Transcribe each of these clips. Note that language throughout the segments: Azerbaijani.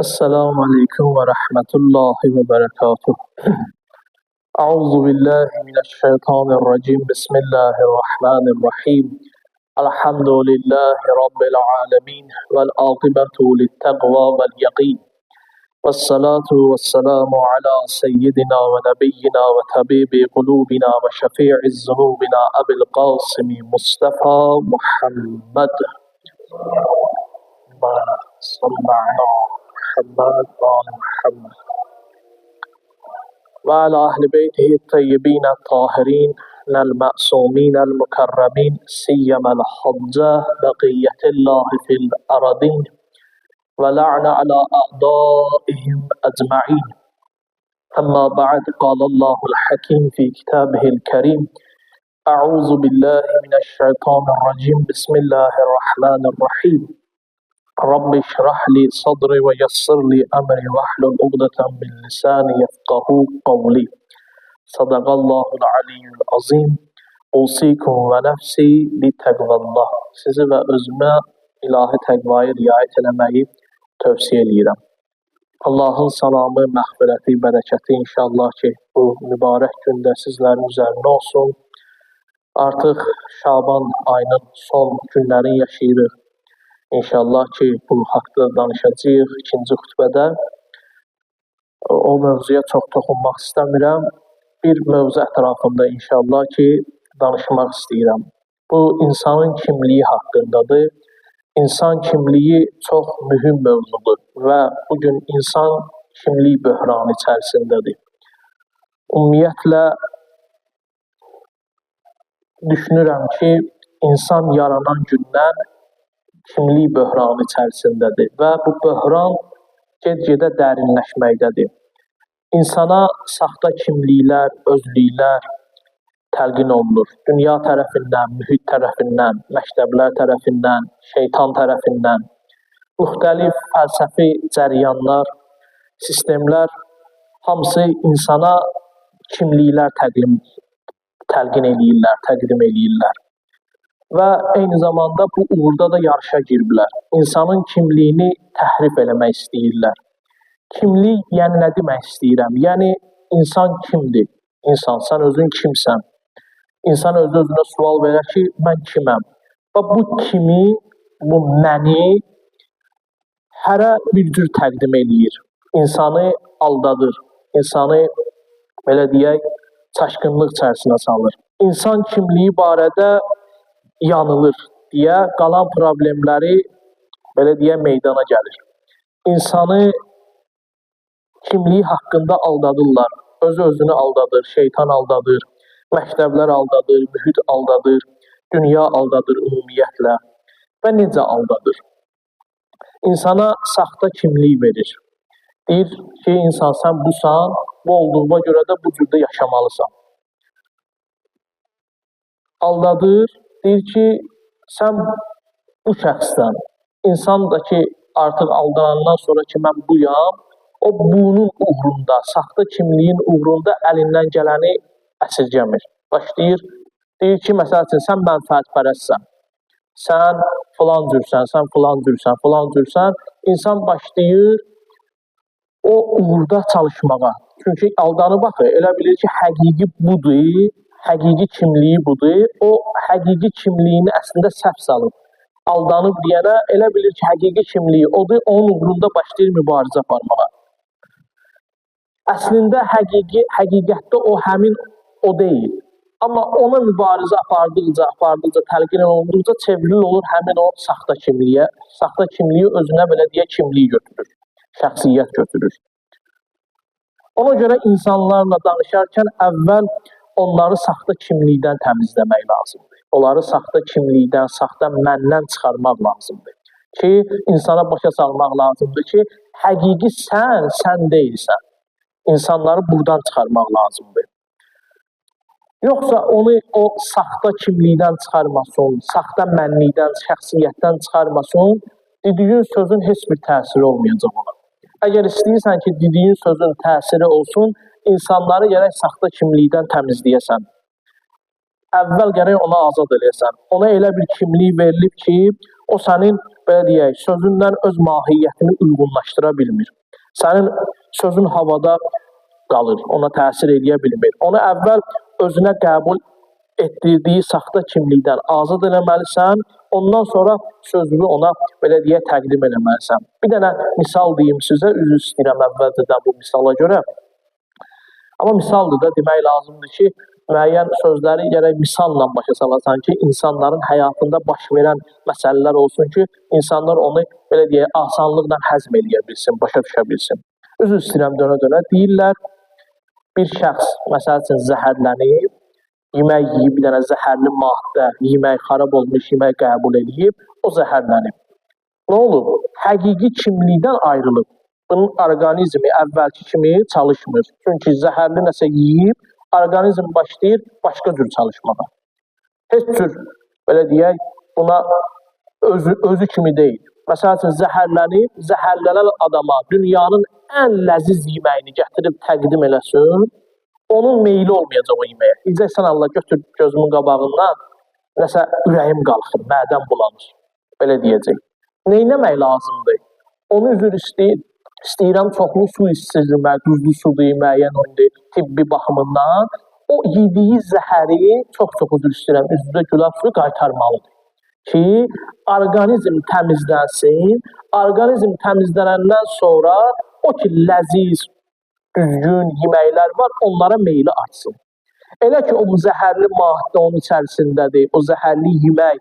Esselamu Aleyküm ve Rahmetullahi ve Berekatuhu. Euzu billahi mineşşeytanirracim. Bismillahirrahmanirrahim. Elhamdülillahi Rabbil alemin. Vel akibetu littekva vel yakin. Vessalatu vesselamu ala seyyidina ve nebiyyina ve tabibi kulubina ve şefi'i zunubina Ebil Kasimi Mustafa Muhammed. Salli ala Muhammed ve ali Muhammed. Ve ala ehli beytihi tayyibin tahirin el-ma'sumin el-mukarramin siyyemel hacca bakiyetillahi fil aradin ve la'ne ala a'daihim ecma'in. Amma ba'd, qala Allahul hakim fi kitabihil kerim. Euzu billahi mineşşeytanirracim. Bismillahirrahmanirrahim. Rabbi şrah li sadri ve yassir li emri ve hlul ugdeten min lisani yefkahu kavli. Sadakallahul aliyyul azim. Usikum ve nefsi li təqvallah. Sizi və özümə ilahi təqvaya riayət eləməyi tövsiyə eləyirəm. Allahın salamı, məğfirəti, bərəkəti inşallah ki, bu mübarək gündə sizlərin üzərinə olsun. Artıq Şaban ayının son günlərini yaşayırıq. İnşallah ki, bu haqda danışacağıq ikinci xütbədə. O mövzuya çox toxunmaq istəmirəm. Bir mövzu ətrafında inşallah ki, danışmaq istəyirəm. Bu, insanın kimliyi haqqındadır. İnsan kimliyi çox mühüm mövzudur və bugün insan kimlik böhranı içərisindədir. Ümumiyyətlə, düşünürəm ki, insan yaranan gündən kimlik böhranı içərisindədir və bu böhran get-gedə dərinləşməkdədir. İnsana saxta kimliklər, özlüklər təlqin olunur. Dünya tərəfindən, mühit tərəfindən, məktəblər tərəfindən, şeytan tərəfindən, müxtəlif fəlsəfi cəryanlar, sistemlər hamısı insana kimliklər təlqin eləyirlər, təqdim eləyirlər. Və eyni zamanda bu uğurda da yarışa giriblər. İnsanın kimliyini təhrif eləmək istəyirlər. Kimlik, yəni nə demək istəyirəm? Yəni, insan kimdir? İnsan, sən özün kimsən? İnsan öz-özünə sual verir ki, mən kiməm? Və bu kimi, bu məni hərə bir cür təqdim eləyir. İnsanı aldadır, insanı, belə deyək, çaşqınlıq içərisinə salır. İnsan kimliyi barədə yanılır deyə qalan problemləri, belə deyək, meydana gəlir. İnsanı kimliyi haqqında aldadırlar. Öz-özünü aldadır, şeytan aldadır, məktəblər aldadır, mühit aldadır, dünya aldadır ümumiyyətlə. Və necə aldadır? İnsana saxta kimlik verir. Deyir ki, insan sən busan, bu olduğuna görə də bu cürdə yaşamalısan. Aldadır, deyir ki, sən bu şəxsdən, insan da ki, artıq aldanandan sonra ki, mən buyam, o bunun uğrunda, saxta kimliyin uğrunda əlindən gələni əsirgəmir. Başlayır, deyir ki, məsəl üçün, sən mənfəətpərəstsən, sən filan cürsən, sən filan cürsən, filan cürsən, insan başlayır o uğurda çalışmağa. Çünki aldanıb axı, elə bilir ki, həqiqi budur, həqiqi kimliyi budur, o həqiqi kimliyini əslində səhv salıb. Aldanıb deyənə elə bilir ki, həqiqi kimliyi odur, onun uğrunda başlayır mübarizə aparmağa. Əslində həqiqətdə o həmin o deyil. Amma ona mübarizə apardıqca, təlqin olunduqca çevrilir olur həmin o saxta kimliyə. Saxta kimliyi özünə belə deyə kimliyi götürür, şəxsiyyət götürür. Ona görə insanlarla danışarkən əvvəl onları saxta kimlikdən təmizləmək lazımdır. Onları saxta kimlikdən, saxta məndən çıxarmaq lazımdır. Ki, insana başa salmaq lazımdır ki, həqiqi sən, sən deyilsən. İnsanları buradan çıxarmaq lazımdır. Yoxsa onu o saxta kimlikdən çıxarmasın, saxta mənlikdən, şəxsiyyətdən çıxarmasın, dediyin sözün heç bir təsiri olmayacaq ona. Əgər istəyirsən ki, dediyin sözün təsiri olsun, insanları gərək saxta kimlikdən təmizləyəsən. Əvvəl gərək ona azad eləyəsən. Ona elə bir kimlik verilib ki, o sənin belə deyək, sözündən öz mahiyyətini uyğunlaşdıra bilmir. Sənin sözün havada qalır, ona təsir eləyə bilmir. Onu əvvəl özünə qəbul etdirdiyi saxta kimlikdən azad eləməlisən, ondan sonra sözünü ona belə deyək təqdim eləməlisən. Bir dənə misal deyim sizə, üzr istəyirəm əvvəlcədən bu misala görə. Amma misaldır da, demək lazımdır ki, müəyyən sözləri gərək misalla başa salasan ki, insanların həyatında baş verən məsələlər olsun ki, insanlar onu belə deyək asanlıqla həzm eləyə bilsin, başa düşə bilsin. Üzr istəyirəm dönə-dönə. Deyirlər, bir şəxs məsəl üçün zəhərlənib, yemək yeyib, bir dənə zəhərli maddə, yemək xarab olmuş yemək qəbul eləyib, o zəhərlənib. Nə olub? Həqiqi kimlikdən ayrılıb. Bunun orqanizmi əvvəlki kimi çalışmır. Çünki zəhərli nəsə yeyib, orqanizm başlayır başqa cür çalışmağa. Heç cür, belə deyək, buna özü kimi deyil. Məsəl üçün, zəhərlənib, zəhərlənən adama dünyanın ən ləziz yeməyini gətirib təqdim eləsin, onun meyli olmayacaq o yeməyə. Deyəcəksən, Allah götür gözümün qabağından, nəsə ürəyim qalxır, mədəm bulanır. Belə deyəcək. Neynəmək lazımdır? Onu üzr istəyirəm, çoxlu su içirmək, duzlu sudur, müəyyən oyundur, tibbi baxımından. O yediyi zəhəri çox-çox üzr istəyirəm, üzrə gülab suyu qaytarmalıdır ki, orqanizm təmizlənsin. Orqanizm təmizlənəndən sonra o ki, ləziz, düzgün yeməklər var, onlara meyli artsın. Elə ki, o zəhərli maddə onun içərisindədir, o zəhərli yemək,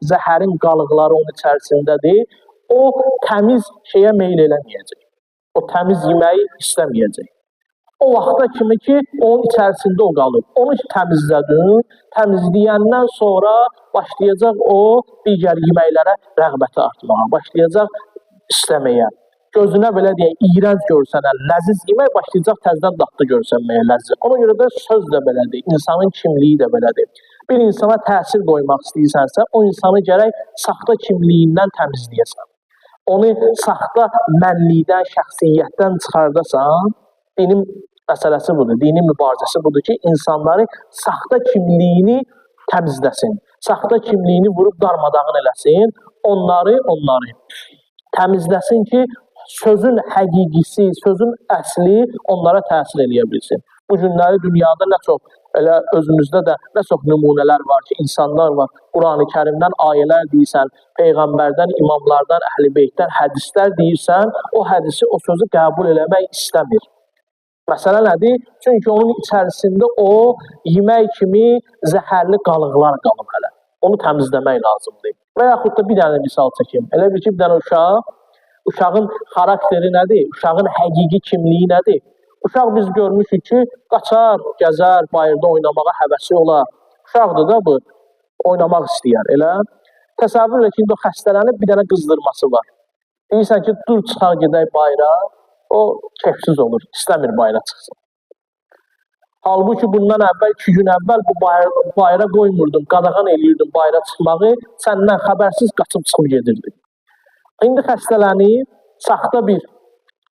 zəhərin qalıqları onun içərisindədir, o təmiz şeyə meyl eləməyəcək. O təmiz yeməyi istəməyəcək. O vaxta kimi ki, onun içərisində o qalır. Onu ki, təmizlədin, təmizləyəndən sonra başlayacaq o digər yeməklərə rəğbəti artmağa, başlayacaq istəməyə. Gözünə belə deyək, iyrənc görsənən ləziz yemək başlayacaq təzədən dadlı görsənməyə ləziz. Ona görə də söz də belədir, insanın kimliyi də belədir. Bir insana təsir qoymaq istəyirsənsə, o insanı gərək saxta kimliyindən təmizləyəsən. Onu saxta mənlikdən, şəxsiyyətdən çıxardasan, dinin məsələsi budur, dinin mübarizəsi budur ki, insanları saxta kimliyini təmizləsin, saxta kimliyini vurub darmadağın eləsin, onları təmizləsin ki, sözün həqiqisi, sözün əsli onlara təsir eləyə bilsin. Bu günləri dünyada nə çox, elə özümüzdə də nə çox nümunələr var ki, insanlar var, Qurani Kərimdən ayələr deyirsən, Peyğəmbərdən, imamlardan, Əhl-i Beytdən hədislər deyirsən, o hədisi, o sözü qəbul eləmək istəmir. Məsələ nədir? Çünki onun içərisində o yemək kimi zəhərli qalıqlar qalıb hələ. Onu təmizləmək lazımdır. Və yaxud da bir dənə misal çəkim. Elə bil ki, bir dənə uşaq, uşağın xarakteri nədir? Uşağın həqiqi kimliyi nədir? Uşaq biz görmüşük ki, qaçar, gəzər, bayırda oynamağa həvəsi olar. Uşaqdır da bu, oynamaq istəyər, elə. Təsəvvür elə ki, indi o xəstələnib, bir dənə qızdırması var. Deyirsən ki, dur çıxar gedək bayıra, o keyfsiz olur, istəmir bayıra çıxsın. Halbuki bundan əvvəl, 2 gün əvvəl bu bayıra qoymurdun, qadağan eləyirdin bayıra çıxmağı, səndən xəbərsiz qaçıb çıxıb gedirdi. İndi xəstələnib, saxta bir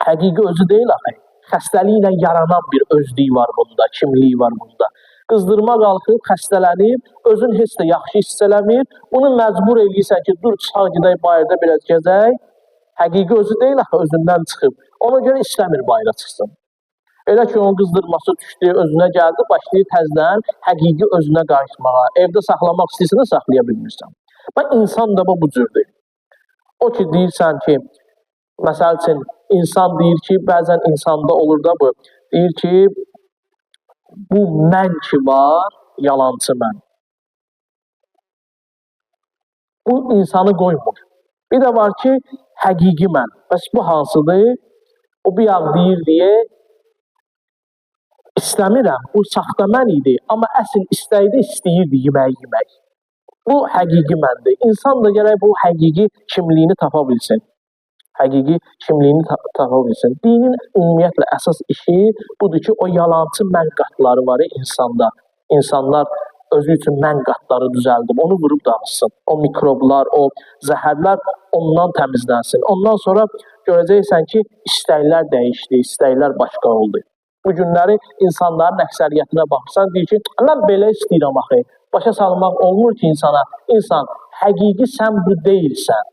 həqiqi özü deyil axı, xəstəliklə yaranan bir özlüyü var bunda, kimliyi var bunda. Qızdırma qalxıb, xəstələnib, özün heç də yaxşı hiss eləmir, bunu məcbur eləyirsən ki, dur çıxaq gedək bayırda biraz gəzək, həqiqi özü deyil axı, özündən çıxıb. Ona görə istəmir bayıra çıxsın. Elə ki, onun qızdırması düşdü, özünə gəldi, başlayır təzdən həqiqi özünə qarışmağa. Evdə saxlamaq istəyirsən də saxlaya bilmirsən. Bax, insan da bu cürdür. O ki, deyirsən ki, məsəl üçün, insan deyir ki, bəzən insanda olur da bu, deyir ki, bu mən ki var, yalancı mən. Bu insanı qoymur. Bir də var ki, həqiqi mən. Bəs bu hansıdır? O bir yağ deyir deyə, istəmirəm, bu saxta mən idi, amma əsl istəydi, istəyirdi yeməyi yemək. Bu həqiqi məndir. İnsan da gərək bu həqiqi kimliyini tapa bilsin. Həqiqi kimliyini tapa bilsin. Dinin ümumiyyətlə əsas işi budur ki, o yalancı mən qatları var insanda. İnsanlar özü üçün mən qatları düzəldib, onu vurub danışsın. O mikroblar, o zəhərlər ondan təmizlənsin. Ondan sonra görəcəksən ki, istəklər dəyişdi, istəklər başqa oldu. Bu günləri insanların əksəriyyətinə baxırsan, deyir ki, mən belə istəyirəm axı. Başa salmaq olmur ki insana, insan, həqiqi sən bu deyilsən.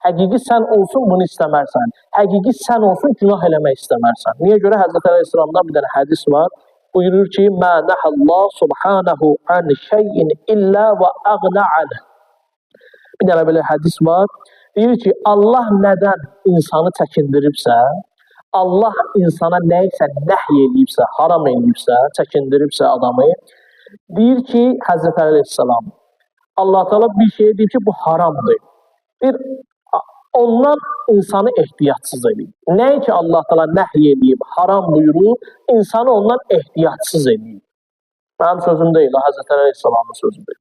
Həqiqi sən olsun bunu istəmərsən. Həqiqi sən olsun günah eləmək istəmərsən. Niyə görə? Həzrət Əleyhisselamdan bir dənə hədis var. Buyurur ki, Mə nəhallah subhanahu an şeyin illə və əğnə anh. Bir dənə belə hədis var. Deyir ki, Allah nədən insanı çəkindiribsə, Allah insana nəyisə nəhy eləyibsə, haram eləyibsə, çəkindiribsə adamı, deyir ki, Həzrət Əleyhisselam, Allah Teala bir şey deyir ki, bu haramdır. Bir, ondan insanı ehtiyatsız eləyib. Nəyi ki, Allah Teala nəhy eləyib, haram buyurub, insanı ondan ehtiyatsız eləyib. Mənim sözüm deyil, Həzrət Əleyhisselamın sözüdür.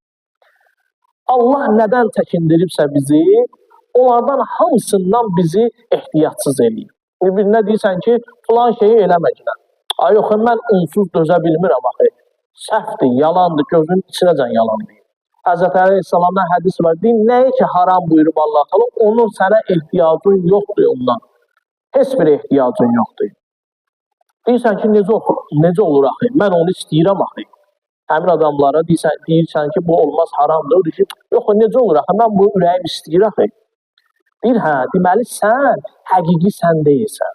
Allah nədən çəkindiribsə bizi, onlardan hamısından bizi ehtiyatsız eləyib. Birinə deyirsən ki, filan şeyi eləməklə. Ay yox, mən onsuz dözə bilmirəm axı. Səhvdir, yalandır, gözünün içinəcən yalan deyir. Həzrət Əleyhisselamdan hədis var. Deyir, nəyi ki haram buyurub Allah Teala, onun sənə ehtiyacın yoxdur ondan. Heç bir ehtiyacın yoxdur. Deyirsən ki, necə olur axı? Mən onu istəyirəm axı. Həmin adamlara deyirsən ki, bu olmaz, haramdır. O deyir ki, yox, necə olur axı? Mən bu ürəyim istəyir axı. Deyir, hə, deməli sən həqiqi sən deyilsən.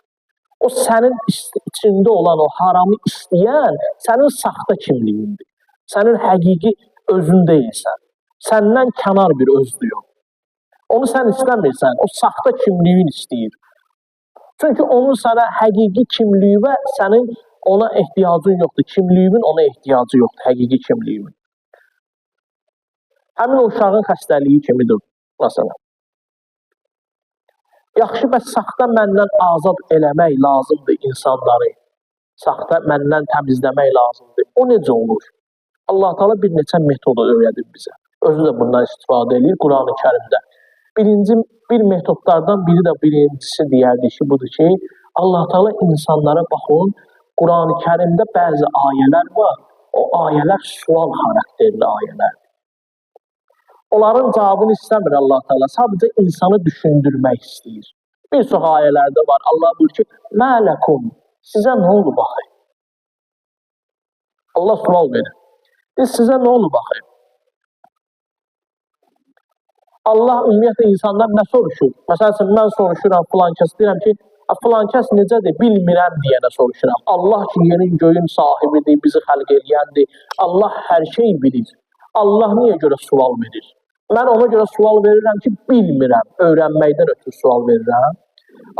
O sənin içində olan o haramı istəyən sənin saxta kimliyindir. Sənin həqiqi özün deyilsən. Səndən kənar bir özdür o. Onu sən istəmirsən, o saxta kimliyin istəyir. Çünki onun sənə həqiqi kimliyi və sənin ona ehtiyacın yoxdur. Kimliyimin ona ehtiyacı yoxdur, həqiqi kimliyimin. Həmin o uşağın xəstəliyi kimidir, məsələn. Yaxşı, bəs saxta məndən azad eləmək lazımdır insanları. Saxta məndən təmizləmək lazımdır. O necə olur? Allah Teala bir neçə metodu öyrədib bizə. Özü də bundan istifadə edir Quran-ı Kərimdə. Bir metodlardan biri də birincisi deyərdik ki, budur ki, Allah Teala insanlara baxın, Quran-ı Kərimdə bəzi ayələr var. O ayələr sual xarakterli ayələrdir. Onların cavabını istəmir Allah Teala. Sadəcə insanı düşündürmək istəyir. Bir çox ayələrdə var. Allah buyurur ki, Mələkum, sizə nə olub axı? Allah sual verir. Deyir, sizə nə olub axı? Allah ümumiyyətlə insandan nə soruşur? Məsəl üçün, mən soruşuram filan kəs, deyirəm ki, filan kəs necədir, bilmirəm deyənə soruşuram. Allah ki, yerin göyün sahibidir, bizi xəlq eləyəndir. Allah hər şey bilir. Allah niyə görə sual verir? Mən ona görə sual verirəm ki, bilmirəm, öyrənməkdən ötürü sual verirəm.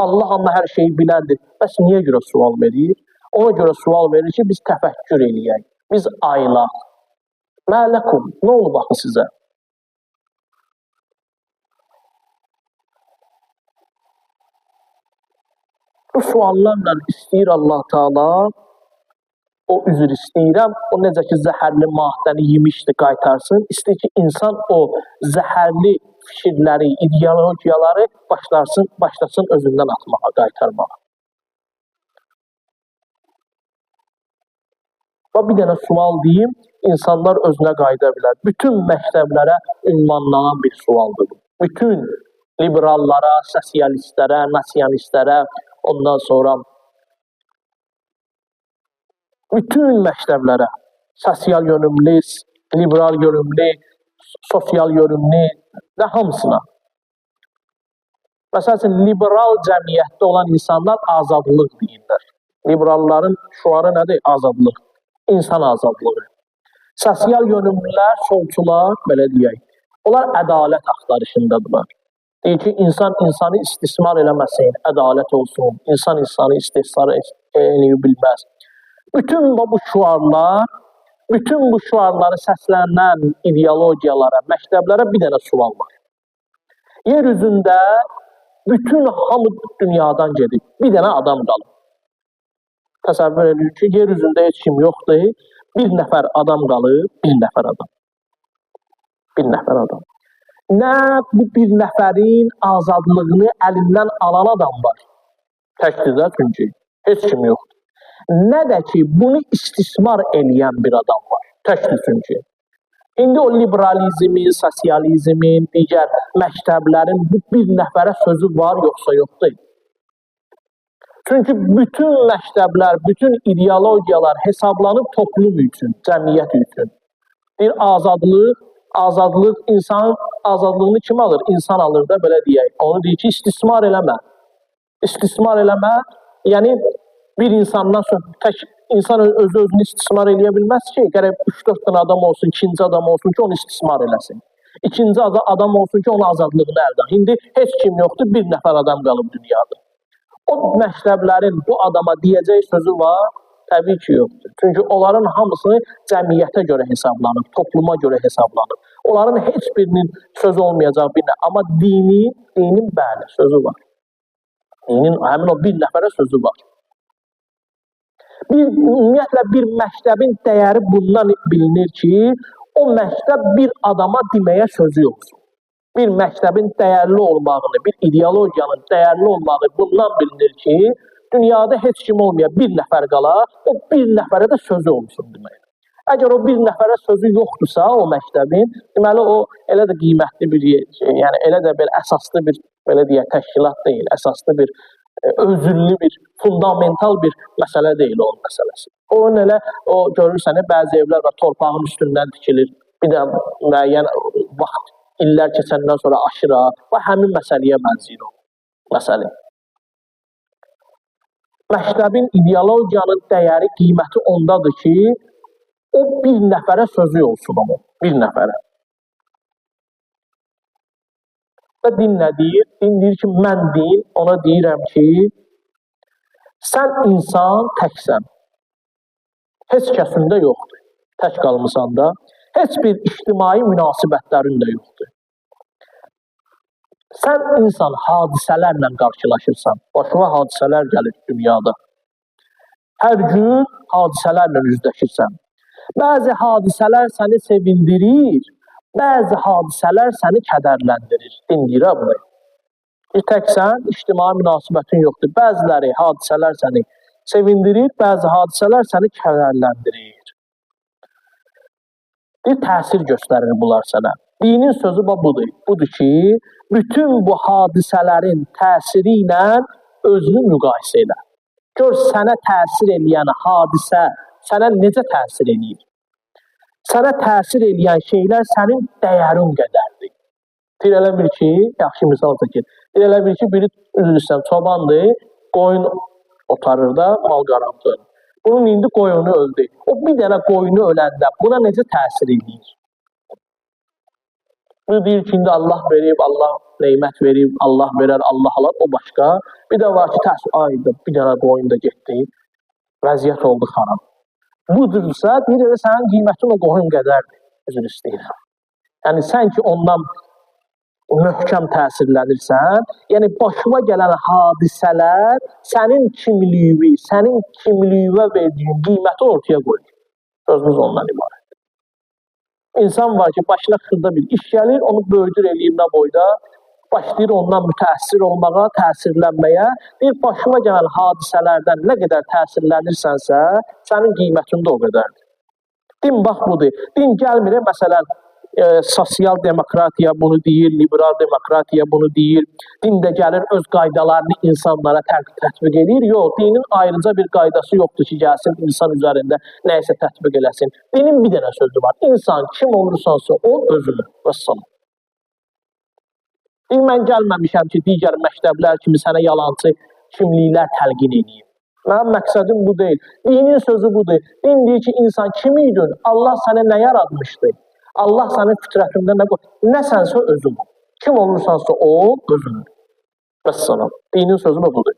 Allah amma hər şeyi biləndir. Bəs niyə görə sual verir? Ona görə sual verir ki, biz təfəkkür eləyək, biz aylaq. Mələkum, nə olub axı sizə? Bu suallarla istəyir Allah Teala, o üzr istəyirəm, o necə ki zəhərli maddəni yemişdi, qaytarsın. İstəyir ki, insan o zəhərli fikirləri, ideologiyaları başlasın özündən atmağa, qaytarmağa. Və bir dənə sual deyim, insanlar özünə qayıda bilər. Bütün məktəblərə ünvanlanan bir sualdır bu. Bütün liberallara, sosialistlərə, nasionalistlərə, ondan sonra bütün məktəblərə, sosial yönümlü, liberal yönümlü, sosial yönümlü və hamısına. Məsəl üçün, liberal cəmiyyətdə olan insanlar azadlıq deyirlər. Liberalların şüarı nədir? Azadlıq. İnsan azadlığı. Sosial yönümlülər, solçular, belə deyək, onlar ədalət axtarışındadırlar. Deyir ki, insan insanı istismar eləməsin, ədalət olsun, insan insanı istismar eləyə bilməz. Bütün bu şüarlar, bütün bu şüarları səslənən ideologiyalara, məktəblərə bir dənə sual var. Yer üzündə bütün hamı dünyadan gedib, bir dənə adam qalıb. Təsəvvür edir ki, yer üzündə heç kim yoxdur, bir nəfər adam qalıb, bir nəfər adam. Bir nəfər adam. Nə bu bir nəfərin azadlığını əlindən alan adam var. Təkdir də çünki, heç kim yoxdur. Nə də ki, bunu istismar eləyən bir adam var. Təkdir çünki. İndi o liberalizmin, sosializmin, digər məktəblərin bu bir nəfərə sözü var yoxsa yoxdur. Çünki bütün məktəblər, bütün ideologiyalar hesablanıb toplum üçün, cəmiyyət üçün. Bir azadlıq, Azadlıq, insanın azadlığını kim alır? İnsan alır da, belə deyək. Onu deyir ki, istismar eləmə. İstismar eləmə, yəni bir insandan sonra tək insan özü özünü istismar eləyə bilməz ki, gərək 3-4 dənə adam olsun, ikinci adam olsun ki, onu istismar eləsin. İkinci adam olsun ki, onun azadlığını əldə. İndi heç kim yoxdur, bir nəfər adam qalıb dünyada. O məktəblərin bu adama deyəcək sözü var? Təbii ki, yoxdur. Çünki onların hamısı cəmiyyətə görə hesablanıb, topluma görə hesablanıb. Onların heç birinin sözü olmayacaq bir nə. Amma dinin bəli, sözü var. Dinin həmin o bir nəfərə sözü var. Ümumiyyətlə, bir məktəbin dəyəri bundan bilinir ki, o məktəb bir adama deməyə sözü yoxdur. Bir məktəbin dəyərli olmağını, bir ideologiyanın dəyərli olmağı bundan bilinir ki, dünyada heç kim olmaya, bir nəfər qala, o bir nəfərə də sözü olsun demək. Əgər o bir nəfərə sözü yoxdursa o məktəbin, deməli o elə də qiymətli bir, yəni elə də belə əsaslı bir, belə deyək, təşkilat deyil, əsaslı bir, özüllü bir, fundamental bir məsələ deyil onun məsələsi. Onun elə, o görürsən, bəzi evlər var, torpağın üstündən tikilir, bir də müəyyən vaxt, illər keçəndən sonra aşır, və həmin məsələyə bənzəyir o məsələ. Məktəbin, ideologiyanın dəyəri, qiyməti ondadır ki, o bir nəfərə sözü olsun onun, bir nəfərə. Və din nə deyir? Din deyir ki, mən din, ona deyirəm ki, sən insan təksən, heç kəsində yoxdur, tək qalmısan da, heç bir ictimai münasibətlərin də yoxdur. Sən insan hadisələrlə qarşılaşırsan, başına hadisələr gəlir dünyada. Hər gün hadisələrlə üzləşirsən. Bəzi hadisələr səni sevindirir, bəzi hadisələr səni kədərləndirir. Din deyir bunu. Bir təksən, ictimai münasibətin yoxdur. Bəziləri hadisələr səni sevindirir, bəzi hadisələr səni kədərləndirir. Bir təsir göstərir bunlar sənə. Dinin sözü budur. Budur ki, bütün bu hadisələrin təsiri ilə özünü müqayisə elə. Gör, sənə təsir eləyən hadisə sənə necə təsir eləyir? Sənə təsir eləyən şeylər sənin dəyərin qədərdir. Deyir elə bir ki, yaxşı misal çəkir. Deyir elə bir ki, biri üzr istəyirəm, çobandır, qoyun otarır da, mal qaramdır. Bunun indi qoyunu öldü. O bir dənə qoyunu öləndə buna necə təsir eləyir? Bu deyir ki, indi Allah verib, Allah neymət verib, Allah verər, Allah alar, o başqa. Bir də var ki, təsir, ay, bir dənə qoyun da getdi, vəziyyət oldu xarab. Budursa, deyir elə sənin qiymətin o qoyun qədərdir, üzr istəyirəm. Yəni, sən ki, ondan möhkəm təsirlənirsən, yəni başına gələn hadisələr sənin kimliyi, sənin kimliyinə verdiyin qiyməti ortaya qoyur. Sözümüz ondan ibarətdir. İnsan var ki, başına xırda bir iş gəlir, onu böyüdür eləyir nə boyda, başlayır ondan mütəəssir olmağa, təsirlənməyə. Bir başına gələn hadisələrdən nə qədər təsirlənirsənsə, sənin qiymətin də o qədərdir. Din bax budur. Din gəlmir, məsələn, sosial demokratiya bunu deyir, liberal demokratiya bunu deyir. Din də gəlir öz qaydalarını insanlara tətbiq edir. Yox, dinin ayrıca bir qaydası yoxdur ki, gəlsin insan üzərində nəyisə tətbiq eləsin. Dinin bir dənə sözü var. İnsan kim olursansa ol, özünü. Vəssalam. Deyir, mən gəlməmişəm ki, digər məktəblər kimi sənə yalancı kimliklər təlqin edeyim. Mənim məqsədim bu deyil. Dinin sözü budur. Din deyir ki, insan kim idin? Allah sənə nə yaratmışdı? Allah sənin fitrətində nə qoy? Nə sənsə özün. Kim olursansa ol, özün. Vəssalam. Dinin sözü budur.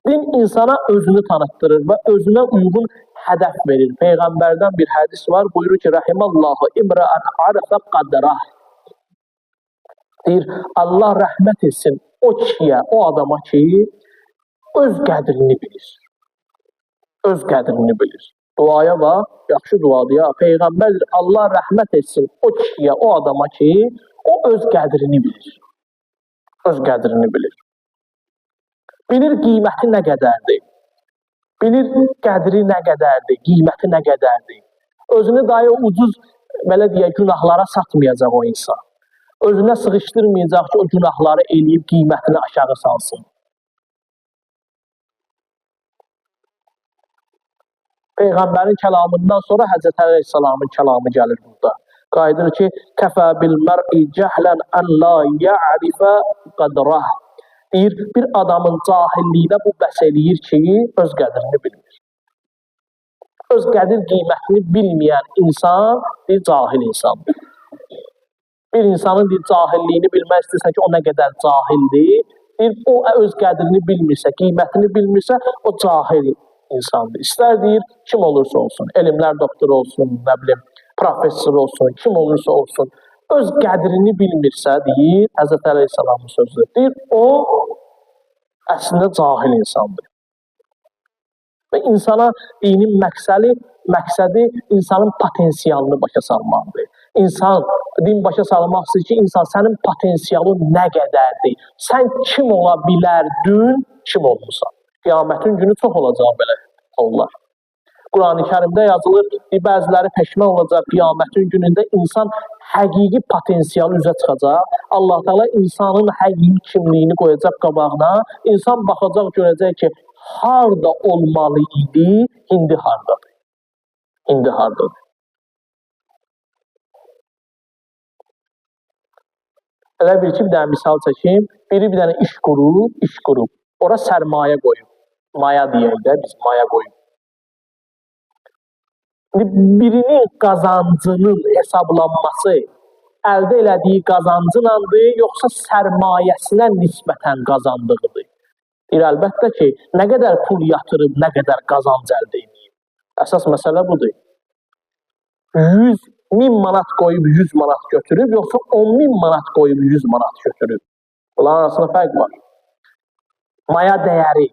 Din insana özünü tanıtdırır və özünə uyğun hədəf verir. Peyğəmbərdən bir hədis var, buyurur ki, Rahimallahu imra'an arafə qadrah. Deyir, Allah rəhmət etsin o kişiyə, o adama ki, öz qədrini bilir. Öz qədrini bilir. Duaya bax, yaxşı duadır ya. Peyğəmbər Allah rəhmət etsin o kişiyə, o adama ki, o öz qədrini bilir. Öz qədrini bilir. Bilir qiyməti nə qədərdir. Bilir qədri nə qədərdir, qiyməti nə qədərdir. Özünü dahi ucuz, belə deyək, günahlara satmayacaq o insan. Özünə sığışdırmayacaq ki, o günahları eləyib qiymətini aşağı salsın. Peyğəmbərin kəlamından sonra Həzrət Əleyhissalamın kəlamı gəlir burada. Qayıdır ki, kəfə bil mər'i cəhlən ən la ya'rifə qədrah. Deyir, bir adamın cahilliyinə bu bəs eləyir ki, öz qədrini bilmir. Öz qədir qiymətini bilməyən insan, deyir, cahil insandır. Bir insanın deyir, cahilliyini bilmək istəyirsən ki, o nə qədər cahildir, deyir, o öz qədrini bilmirsə, qiymətini bilmirsə, o cahil insandır. İstər deyir, kim olursa olsun, elmlər doktoru olsun, nə bilim, professor olsun, kim olursa olsun, öz qədrini bilmirsə, deyir, Həzrət Əleyhisselamın sözüdür. Deyir, o əslində cahil insandır. Və insana dinin məqsədi insanın potensialını başa salmaqdır. İnsan, din başa salmaq istəyir ki, insan sənin potensialın nə qədərdir? Sən kim ola bilərdin, kim olmusan? Qiyamətin günü çox olacaq belə hallar. Qurani Kərimdə yazılır, bəziləri peşman olacaq qiyamətin günündə insan həqiqi potensialı üzə çıxacaq. Allah Teala insanın həqiqi kimliyini qoyacaq qabağına. İnsan baxacaq, görəcək ki, harda olmalı idi, indi hardadır. İndi hardadır. Elə bil ki, bir dənə misal çəkim. Biri bir dənə iş qurub, Ora sərmayə qoyub. Maya deyək də, biz maya qoyub. Birinin qazancının hesablanması əldə elədiyi qazancınlandır, yoxsa sərmayəsinə nisbətən qazandığıdır? Deyir, əlbəttə ki, nə qədər pul yatırıb, nə qədər qazanc əldə edib. Əsas məsələ budur. 100 min manat qoyub 100 manat götürüb, yoxsa 10 min manat qoyub 100 manat götürüb. Bunların arasında fərq var. Maya dəyəri.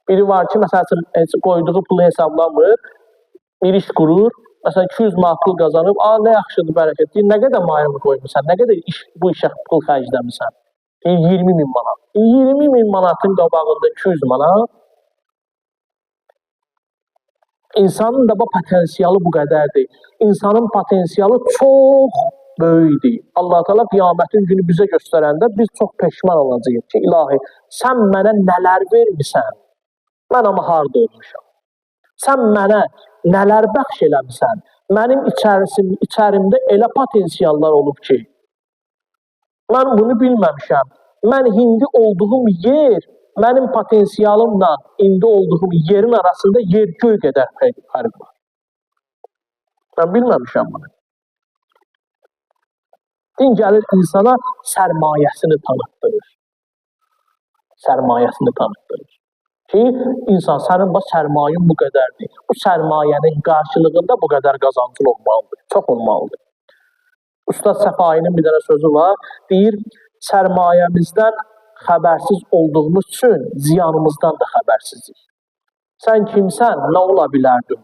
Biri var ki, məsəl üçün, heç qoyduğu pulu hesablamır, bir iş qurur, məsələn, 200 manat pul qazanıb, a, nə yaxşıdır, bərəkət. Deyir, nə qədər mayanı qoymusan, nə qədər bu işə pul xərcləmisən? Deyir, 20 min manat. 20 min manatın qabağında 200 manat. İnsanın da bu potensialı bu qədərdir. İnsanın potensialı çox böyükdür. Allah Teala qiyamətin günü bizə göstərəndə biz çox peşman olacağıq ki, ilahi, sən mənə nələr vermisən? Mən amma harda olmuşam? Sən mənə nələr bəxş eləmisən? Mənim içərimdə elə potensiallar olub ki, mən bunu bilməmişəm. Mən indi olduğum yer, mənim potensialımla indi olduğum yerin arasında yer-göy qədər fərq var. Mən bilməmişəm bunu. Din gəlir insana sərmayəsini tanıtdırır. Sərmayəsini tanıtdırır. Ki, insan, sənin bax sərmayən bu qədərdir. Bu sərmayənin qarşılığında bu qədər qazancın olmalıdır. Çox olmalıdır. Ustad Səfainin bir dənə sözü var. Deyir, sərmayəmizdən xəbərsiz olduğumuz üçün ziyanımızdan da xəbərsizik. Sən kimsən, nə ola bilərdin?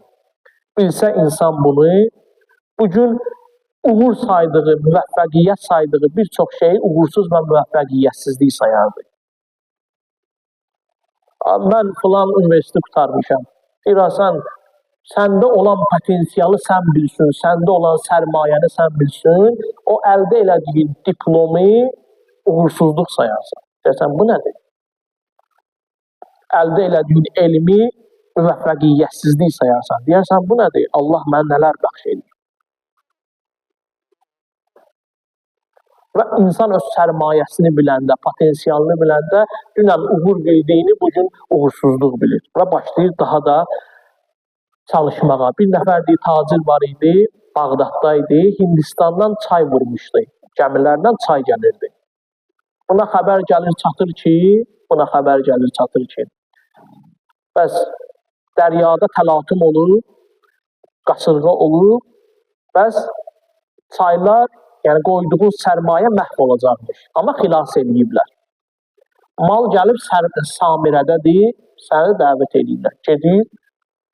Bilsə insan bunu, bugün uğur saydığı, müvəffəqiyyət saydığı bir çox şeyi uğursuz və müvəffəqiyyətsizlik sayardı. Mən filan universiteti qurtarmışam. Deyir, sən, səndə olan potensialı sən bilsin, səndə olan sərmayəni sən bilsin, o əldə elədiyin diplomu uğursuzluq sayarsan. Deyirsən, bu nədir? Əldə elədiyin elmi müvəffəqiyyətsizlik sayarsan. Deyərsən, bu nədir? Allah mənə nələr bəxş edir? Və insan öz sərmayəsini biləndə, potensialını biləndə, dünən uğur bildiyini bugün uğursuzluq bilir və başlayır daha da çalışmağa. Bir nəfər deyir, tacir var idi, Bağdadda idi, Hindistandan çay vurmuşdu, gəmilərdən çay gəlirdi. Buna xəbər gəlir, çatır ki, bəs dəryada təlatüm olur, qasırğa olur, bəs çaylar, yəni qoyduğun sərmayə məhv olacaqmış. Amma xilas eləyiblər. Mal gəlib Samirədədir, səni dəvət eləyirlər. Gedir,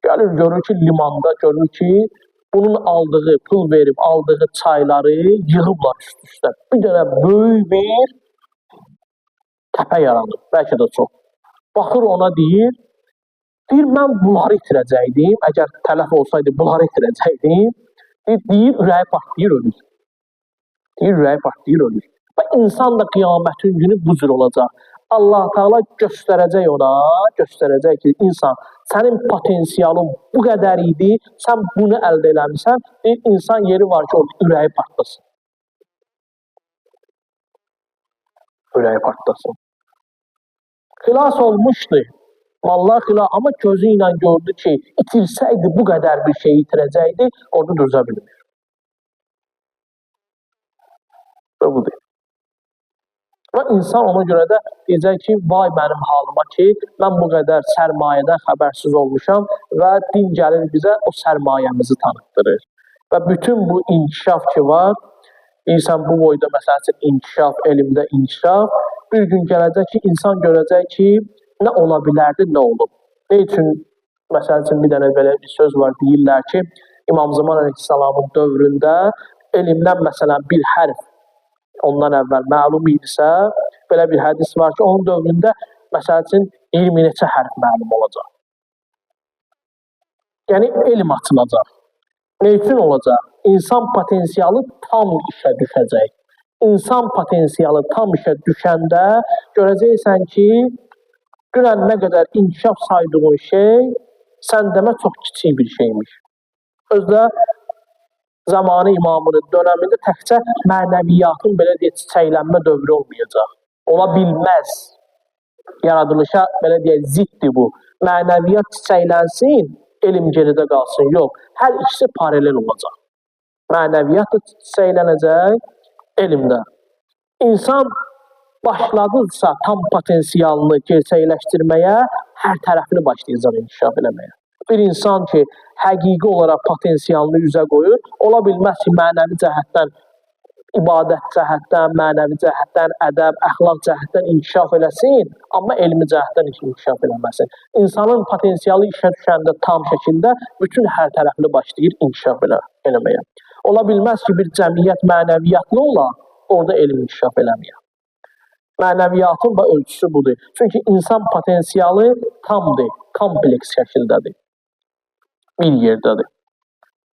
gəlir, görür ki, limanda, görür ki, bunun aldığı, pul verib aldığı çayları yığıblar üst-üstə. Bir dənə böyük bir təpə yaranıb, bəlkə də çox. Baxır ona deyir, mən bunları itirəcəkdim, əgər tələf olsaydı bunları itirəcəkdim. Deyir, ürəyi partlayır, ölür. Deyir, ürəyi partlayır, ölür. Və insan da qiyamətin günü bu cür olacaq. Allah Teala göstərəcək ona, göstərəcək ki, insan, sənin potensialın bu qədər idi, sən bunu əldə eləmisən, bir insan yeri var ki, orada ürəyi partlasın. Ürəyi partlasın. Xilas olmuşdu. Mallar xilas, amma gözü ilə gördü ki, itirsəydi bu qədər bir şey itirəcəkdi, orada dözə bilmir. Və budur. Və insan ona görə də deyəcək ki, vay mənim halıma ki, mən bu qədər sərmayədən xəbərsiz olmuşam və din gəlir bizə o sərmayəmizi tanıtdırır. Və bütün bu inkişaf ki var, insan bu boyda məsəl üçün inkişaf, elmdə inkişaf, bir gün gələcək ki, insan görəcək ki, nə ola bilərdi, nə olub. Nə üçün? Məsəl üçün bir dənə belə bir söz var, deyirlər ki, İmam Zaman əleyhissalamın dövründə elmdən məsələn bir hərf ondan əvvəl məlum idisə, belə bir hədis var ki, onun dövründə məsəl üçün 20 neçə hərf məlum olacaq. Yəni, elm açılacaq. Nə üçün olacaq? İnsan potensialı tam işə düşəcək. İnsan potensialı tam işə düşəndə görəcəksən ki, dünən nə qədər inkişaf saydığın şey, sən demə çox kiçik bir şeymiş. Özdə zamanı imamının dönəmində təkcə mənəviyyatın belə deyək, çiçəklənmə dövrü olmayacaq. Ola bilməz. Yaradılışa belə deyək, ziddir bu. Mənəviyyat çiçəklənsin, elm geridə qalsın. Yox, hər ikisi paralel olacaq. Mənəviyyat da çiçəklənəcək, elm də. İnsan başladısa tam potensialını gerçəkləşdirməyə, hər tərəfli başlayacaq inkişaf eləməyə. Bir insan ki, həqiqi olaraq potensialını üzə qoyur, ola bilməz ki, mənəvi cəhətdən, ibadət cəhətdən, mənəvi cəhətdən, ədəb, əxlaq cəhətdən inkişaf eləsin, amma elmi cəhətdən inkişaf eləməsin. İnsanın potensialı işə düşəndə tam şəkildə bütün hər tərəfli başlayır inkişaf eləməyə. Ola bilməz ki, bir cəmiyyət mənəviyyatlı ola, orada elm inkişaf eləməyə. Mənəviyyatın da ölçüsü budur. Çünki insan potensialı tamdır, kompleks şəkildədir. Bir yerdədir.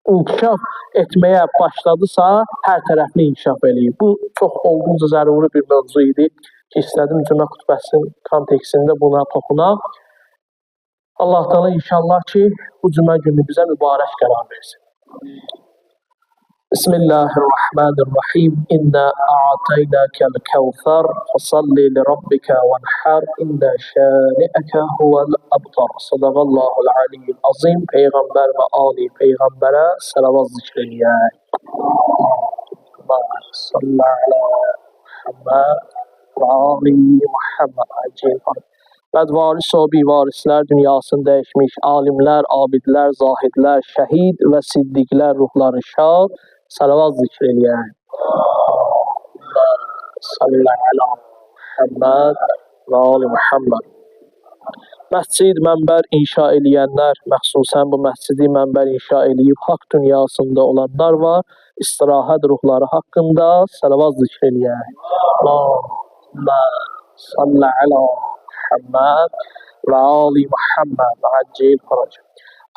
İnkişaf etməyə başladısa, hər tərəfli inkişaf eləyir. Bu, çox olduqca zəruri bir mövzu idi ki, istədim cümə xutbəsinin kontekstində buna toxunaq. Allah Teala inşallah ki, bu cümə günü bizə mübarək qərar versin. Bismillahirrahmanirrahim. İnna a'taynakal kevser fasalli li rabbika venhar inna şani'aka huvel abtar. Sadaqallahul aliyyul azim. Peyğəmbər və ali peyğəmbərə salavat zikr eləyək. Salli ala Muhammed və ali Muhammed. Acil. Bədvaris o bivarislər dünyasını dəyişmiş alimlər, abidlər, zahidlər, şəhid və siddiqlər ruhları şad, salavat zikr eləyək. Salli ala Muhammed və ali Muhammed. Məscid mənbər inşa eləyənlər, məxsusən bu məscidi mənbər inşa eləyib haqq dünyasında olanlar var, istirahət ruhları haqqında salavat zikr eləyək. Allahümme salli ala Muhammed və ali Muhammed və accil fərəcə.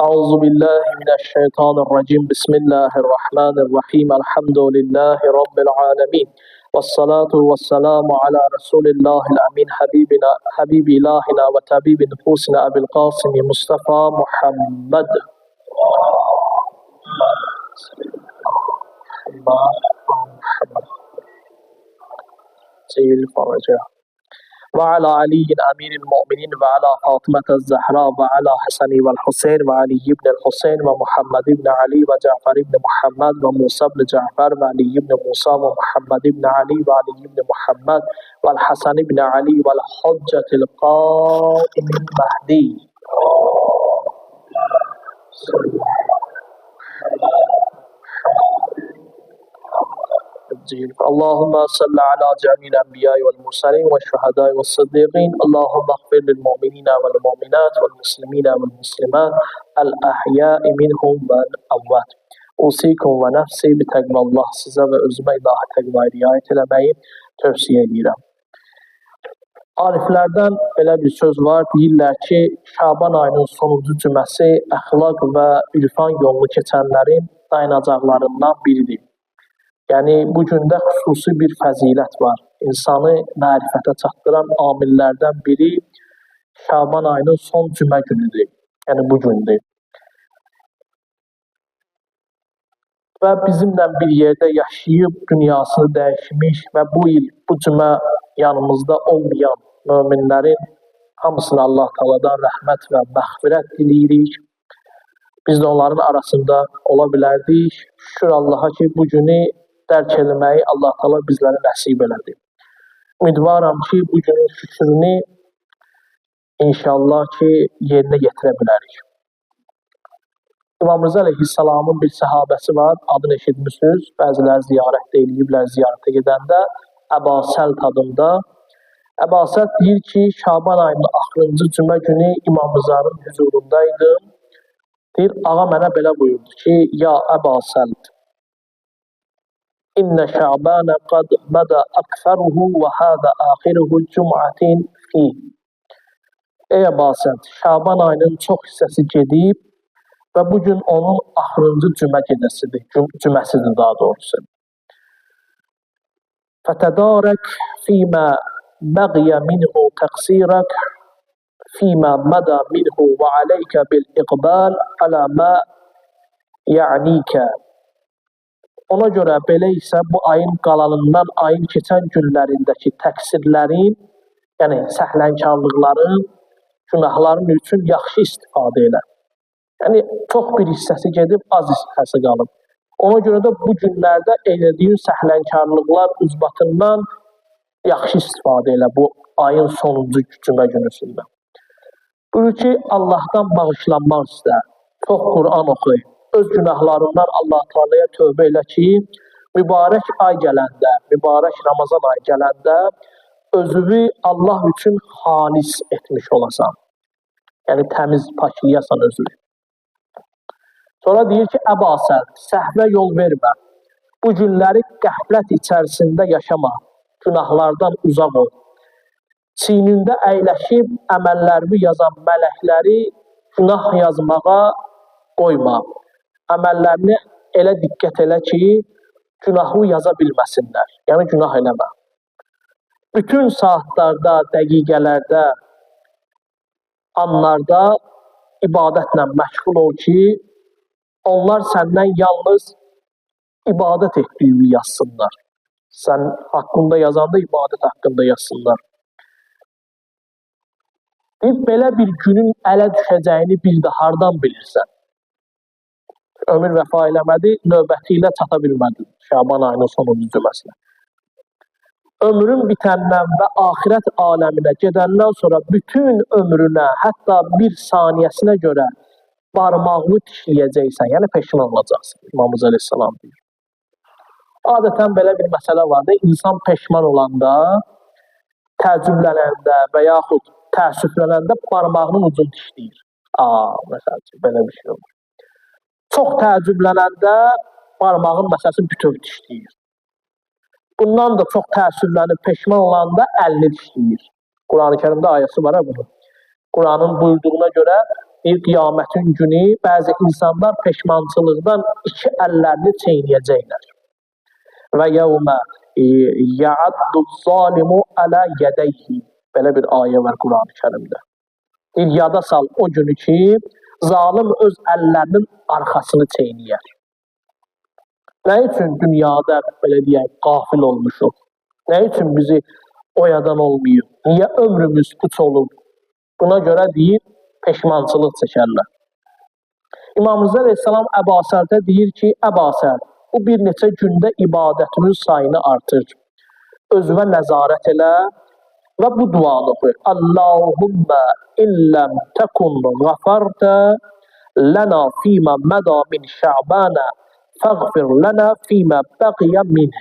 Euzu billahi mineşşeytanirracim. Bismillahirrahmanirrahim. Elhamdülillahi rabbil alamin. Vessalatu vesselamu ala Resulillahil amin habibina habibi ilahina və tabibi nüfusina Ebil Qasim Mustafa Muhammed. Muhammed. Cil fərəcə. وعلى علي أمير المؤمنين وعلى فاطمة الزهراء وعلى حسن والحسين وعلي بن الحسين ومحمد بن علي وجعفر بن محمد وموسى بن جعفر وعلي بن موسى ومحمد بن علي وعلي بن محمد والحسن بن علي والحجة القائم المهدي. اللهم صل على جميع الأنبياء والمرسلين والشهداء والصديقين. اللهم اغفر للمؤمنين والمؤمنات والمسلمين والمسلمات الأحياء منهم والأموات. Usikum və nəfsi bi təqvallah. Sizə və özümə ilahi təqvaya riayət eləməyi tövsiyə edirəm. Ariflərdən belə bir söz var, deyirlər ki, Şaban ayının sonuncu cüməsi əxlaq və ürfan yolunu keçənlərin dayanacaqlarından biridir. Yəni, bu gündə xüsusi bir fəzilət var. insanı mərifətə çatdıran amillərdən biri Şaban ayının son cümə günüdür. Yəni bu gündür. Və bizimlə bir yerdə yaşayıb, dünyasını dəyişmiş və bu il, bu cümə yanımızda olmayan möminlərin hamısına Allah Taala'dan rəhmət və məğfirət diləyirik. Biz də onların arasında ola bilərdik. Şükür Allaha ki, bu günü dərk eləməyi Allah Taala bizlərə nəsib elədi. Ümidvaram ki, bu günün şükrünü inşallah ki, yerinə yetirə bilərik. İmam Rıza əleyhissalamın bir səhabəsi var, adını eşitmişsiniz. Bəziləri ziyarət də eləyiblər ziyarətə gedəndə. Əba Səlt adında. Əba Səlt deyir ki, Şaban ayının axırıncı cümə günü İmam Rızanın hüzurundaydım. Deyir, ağa mənə belə buyurdu ki, ya Əba Səlt, İnnə Şabanə qad mədə əksəruhu və həzə axiruhu cüm'ətin fih. Ey Əba Səlt, Şaban ayının çox hissəsi gedib və bu gün onun axırıncı cümə gecəsidir, cüməsidir daha doğrusu. Fətədarək fīmə bəqiyə minhu təqsirək fīmə mədə minhu və aleykə bil iqbal alə mə ya'nikə. Ona görə belə isə bu ayın qalanından ayın keçən günlərindəki təqsirlərin, yəni səhlənkarlıqların, günahların üçün yaxşı istifadə elə. Yəni, çox bir hissəsi gedib, az hissəsi qalıb. Ona görə də bu günlərdə elədiyin səhlənkarlıqlar ucbatından yaxşı istifadə elə bu ayın sonuncu cümə günüsündə. Buyur ki, Allahdan bağışlanmaq istə, çox Quran oxu, öz günahlarından Allah Taala'ya tövbə elə ki, mübarək ay gələndə, mübarək Ramazan ayı gələndə özünü Allah üçün xalis etmiş olasan. Yəni, təmiz, paklayasan özünü. Sonra deyir ki, Əba Səlt, səhvə yol vermə. Bu günləri qəflət içərisində yaşama, günahlardan uzaq ol. Çiynində əyləşib əməllərimi yazan mələkləri günah yazmağa qoyma. Əməllərini elə diqqət elə ki, günahı yaza bilməsinlər. Yəni, günah eləmə. Bütün saatlarda, dəqiqələrdə, anlarda ibadətlə məşğul ol ki, onlar səndən yalnız ibadət etdiyini yazsınlar. Sən haqqında yazanda ibadət haqqında yazsınlar. Deyib, belə bir günün ələ düşəcəyini bir də hardan bilirsən? Ömür vəfa eləmədi, növbəti ilə çata bilmədi Şaban ayının sonuncu cüməsinə. Ömrün bitəndən və axirət aləminə gedəndən sonra bütün ömrünə, hətta bir saniyəsinə görə barmağını dişləyəcəksən, yəni peşman olacaqsın, İmam Rıza əleyhissalam deyir. Adətən belə bir məsələ vardır, insan peşman olanda, təəccüblənəndə və yaxud təəssüflənəndə barmağının ucunu dişləyir. Məsəl üçün, belə bir şey olur. Çox təəccüblənəndə barmağın məsələsini bütöv dişləyir. Bundan da çox təəssüflənib peşman olanda əlini dişləyir. Quran-ı Kərimdə ayəsi var ha bunun. Quranın buyurduğuna görə bir qiyamətin günü bəzi insanlar peşmançılıqdan iki əllərini çeynəyəcəklər. Və yevmə ya'addu zalimu alə yədəyhi. Belə bir ayə var Quran-ı Kərimdə. Deyir, yada sal o günü ki, zalim öz əllərinin arxasını çeynəyər. Nə üçün dünyada, belə deyək, qafil olmuşuq? Nə üçün bizi oyadan olmayıb? Niyə ömrümüz puç olub? Buna görə deyir, peşmançılıq çəkərlər. İmam Rıza əleyhissalam Əba Səltə deyir ki, Əba Səlt, bu bir neçə gündə ibadətinin sayını artır. Özünə nəzarət elə və bu duanı oxu. Allahümmə illəm təkun qafartə lənə fīmə mədə min şəbənə fəğfir lənə fīmə bəqiyə minh.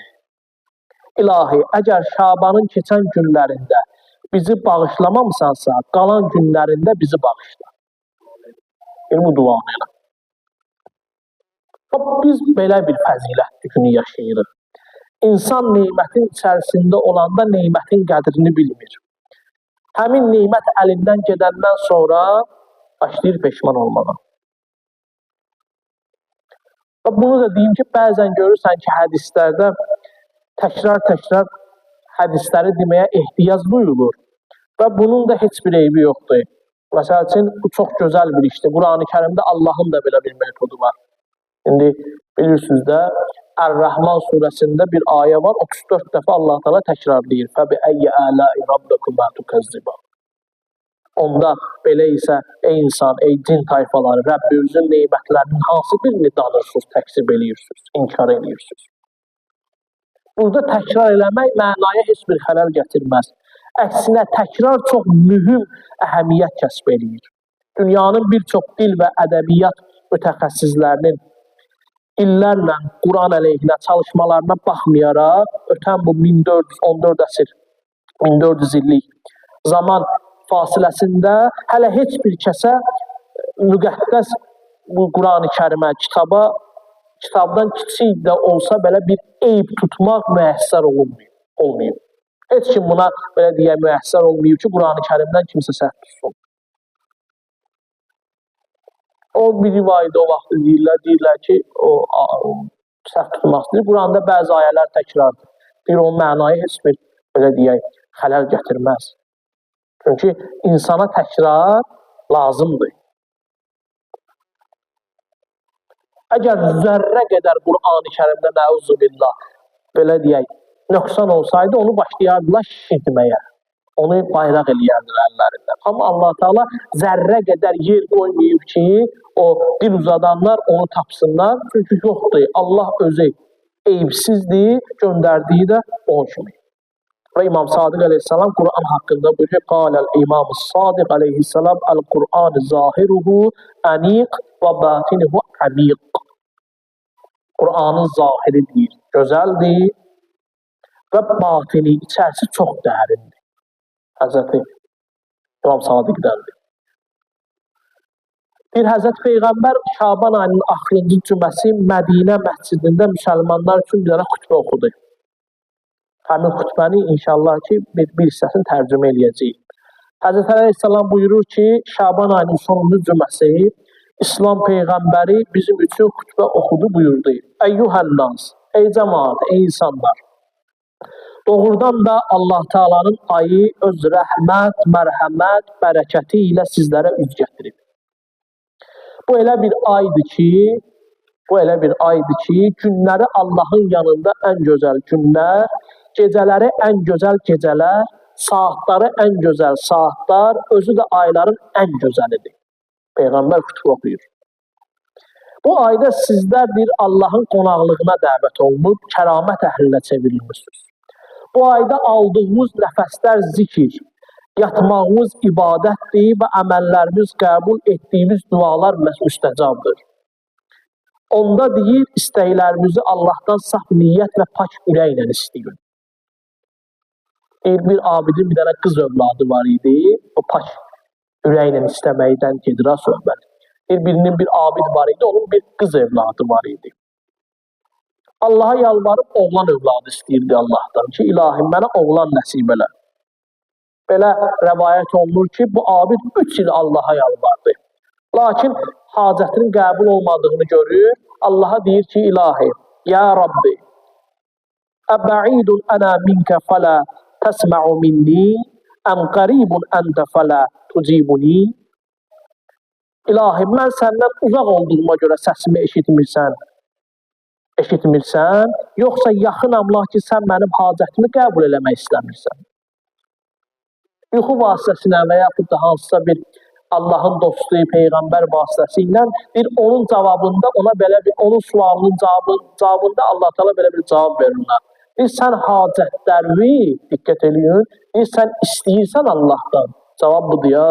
İlahi, əgər Şabanın keçən günlərində bizi bağışlamamısansa, qalan günlərində bizi bağışla. Bir bu duanı elə. Biz belə bir fəzilətli günü yaşayırıq. İnsan nemətin içərisində olanda nemətin qədrini bilmir. Həmin nemət əlindən gedəndən sonra başlayır peşman olmağa. Və bunu da deyim ki, bəzən görürsən ki, hədislərdə təkrar-təkrar hədisləri deməyə ehtiyac duyulur və bunun da heç bir eybi yoxdur. Məsəl üçün, bu çox gözəl bir işdir. Qurani Kərimdə Allahın da belə bir metodu var. İndi bilirsiniz də, Ər-Rəhman surəsində bir ayə var, 34 dəfə Allah Teala təkrarlayır. Fəbi əyyi ələi rabbikuma tukəzziban. Onda belə isə ey insan, ey cin tayfaları, Rəbbinizin nemətlərinin hansı birini danırsınız, təkzib eləyirsiniz, inkar eləyirsiniz? Burada təkrar eləmək mənaya heç bir xələl gətirməz. Əksinə, təkrar çox mühüm əhəmiyyət kəsb eləyir. Dünyanın bir çox dil və ədəbiyyat mütəxəssislərinin illərlə Quran əleyhinə çalışmalarına baxmayaraq, ötən bu 1414 əsr, 1400 illik zaman fasiləsində hələ heç bir kəsə müqəddəs bu Qurani Kərimə, kitaba, kitabdan kiçik də olsa belə bir eyb tutmaq müəssər olmayıb. Heç kim buna belə deyək müəssər olmayıb ki, Qurani Kərimdən kimsə səhv tutsun. O bir rivayədə o vaxt deyirlər ki, o səhv tutmaq istəyir. Quranda bəzi ayələr təkrardır. Deyir, o mənaya heç bir belə deyək xələl gətirməz. Çünki insana təkrar lazımdır. Əgər zərrə qədər Qurani Kərimdə nəuzubillah belə deyək nöqsan olsaydı, onu başlayardılar şişirtməyə. Onu bayraq eləyərdilər əllərindən. Amma Allah Teala zərrə qədər yer qoymayıb ki, o dil uzadanlar onu tapsınlar. Çünki yoxdur. Allah özü eyibsizdir, göndərdiyi də onun kimi. Və İmam Sadiq əleyhissalam Quran haqqında buyurur ki, Qaləl İmam Sadiq əleyhissalam Əl-Quran zahiruhu əniq və batinuhu əmiq. Quranın zahiri deyir, gözəldir və batini, içərisi çox dərindir. Həzrəti İmam Sadiqdəndir. Bir Həzrət Peyğəmbər Şaban ayının axırıncı cüməsi Mədinə məscidində müsəlmanlar üçün bir dənə xütbə oxudu. Həmin xütbəni inşallah ki, bir hissəsini tərcümə eləyəcəyik. Həzrət Əli əleyhissalam buyurur ki, Şaban ayının sonuncu cüməsi İslam Peyğəmbəri bizim üçün xütbə oxudu, buyurdu. Əyyuhənnas, ey cəmaat, ey insanlar! Doğrudan da Allah Teala'nın ayı öz rəhmət, mərhəmət, bərəkəti ilə sizlərə üz gətirib. Bu elə bir aydır ki, günləri Allahın yanında ən gözəl günlər, gecələri ən gözəl gecələr, saatları ən gözəl saatlar, özü də ayların ən gözəlidir. Peyğəmbər xütbə oxuyur. Bu ayda sizlər bir Allahın qonaqlığına dəvət olunub, kəramət əhlinə çevrilmişsiniz. Bu ayda aldığımız nəfəslər zikir, yatmağımız ibadətdir və əməllərimiz qəbul etdiyimiz dualar müstəcabdır. Onda deyir, istəklərimizi Allahdan saf niyyət və pak ürəklə istəyin. Deyir, bir abidin bir dənə qız övladı var idi, o pak ürəklə istəməkdən gedir ha söhbət. Deyir, birinin bir abid var idi, onun bir qız evladı var idi. Allaha yalvarıb oğlan övladı istəyirdi Allahdan ki, ilahi mənə oğlan nəsib elə. Belə rəvayət olunur ki, bu abid 3 il Allaha yalvardı. Lakin hacətinin qəbul olmadığını görür, Allaha deyir ki, ilahi, ya Rabbi, əbəidun ənə minkə fələ təsmə'u minni, əm qaribun əntə fələ tucibuni. İlahi, mən səndən uzaq olduğuma görə səsimi eşitmirsən, yoxsa yaxınam, lakin sən mənim hacətimi qəbul eləmək istəmirsən. Yuxu vasitəsilə və yaxud da hansısa bir Allahın dostu, Peyğəmbər vasitəsilə bir onun cavabında ona belə bir, onun sualının cavabında Allah Teala belə bir cavab verir ona. Bir sən hacətləri, diqqət eləyin, bir sən istəyirsən Allahdan, cavab budur ya.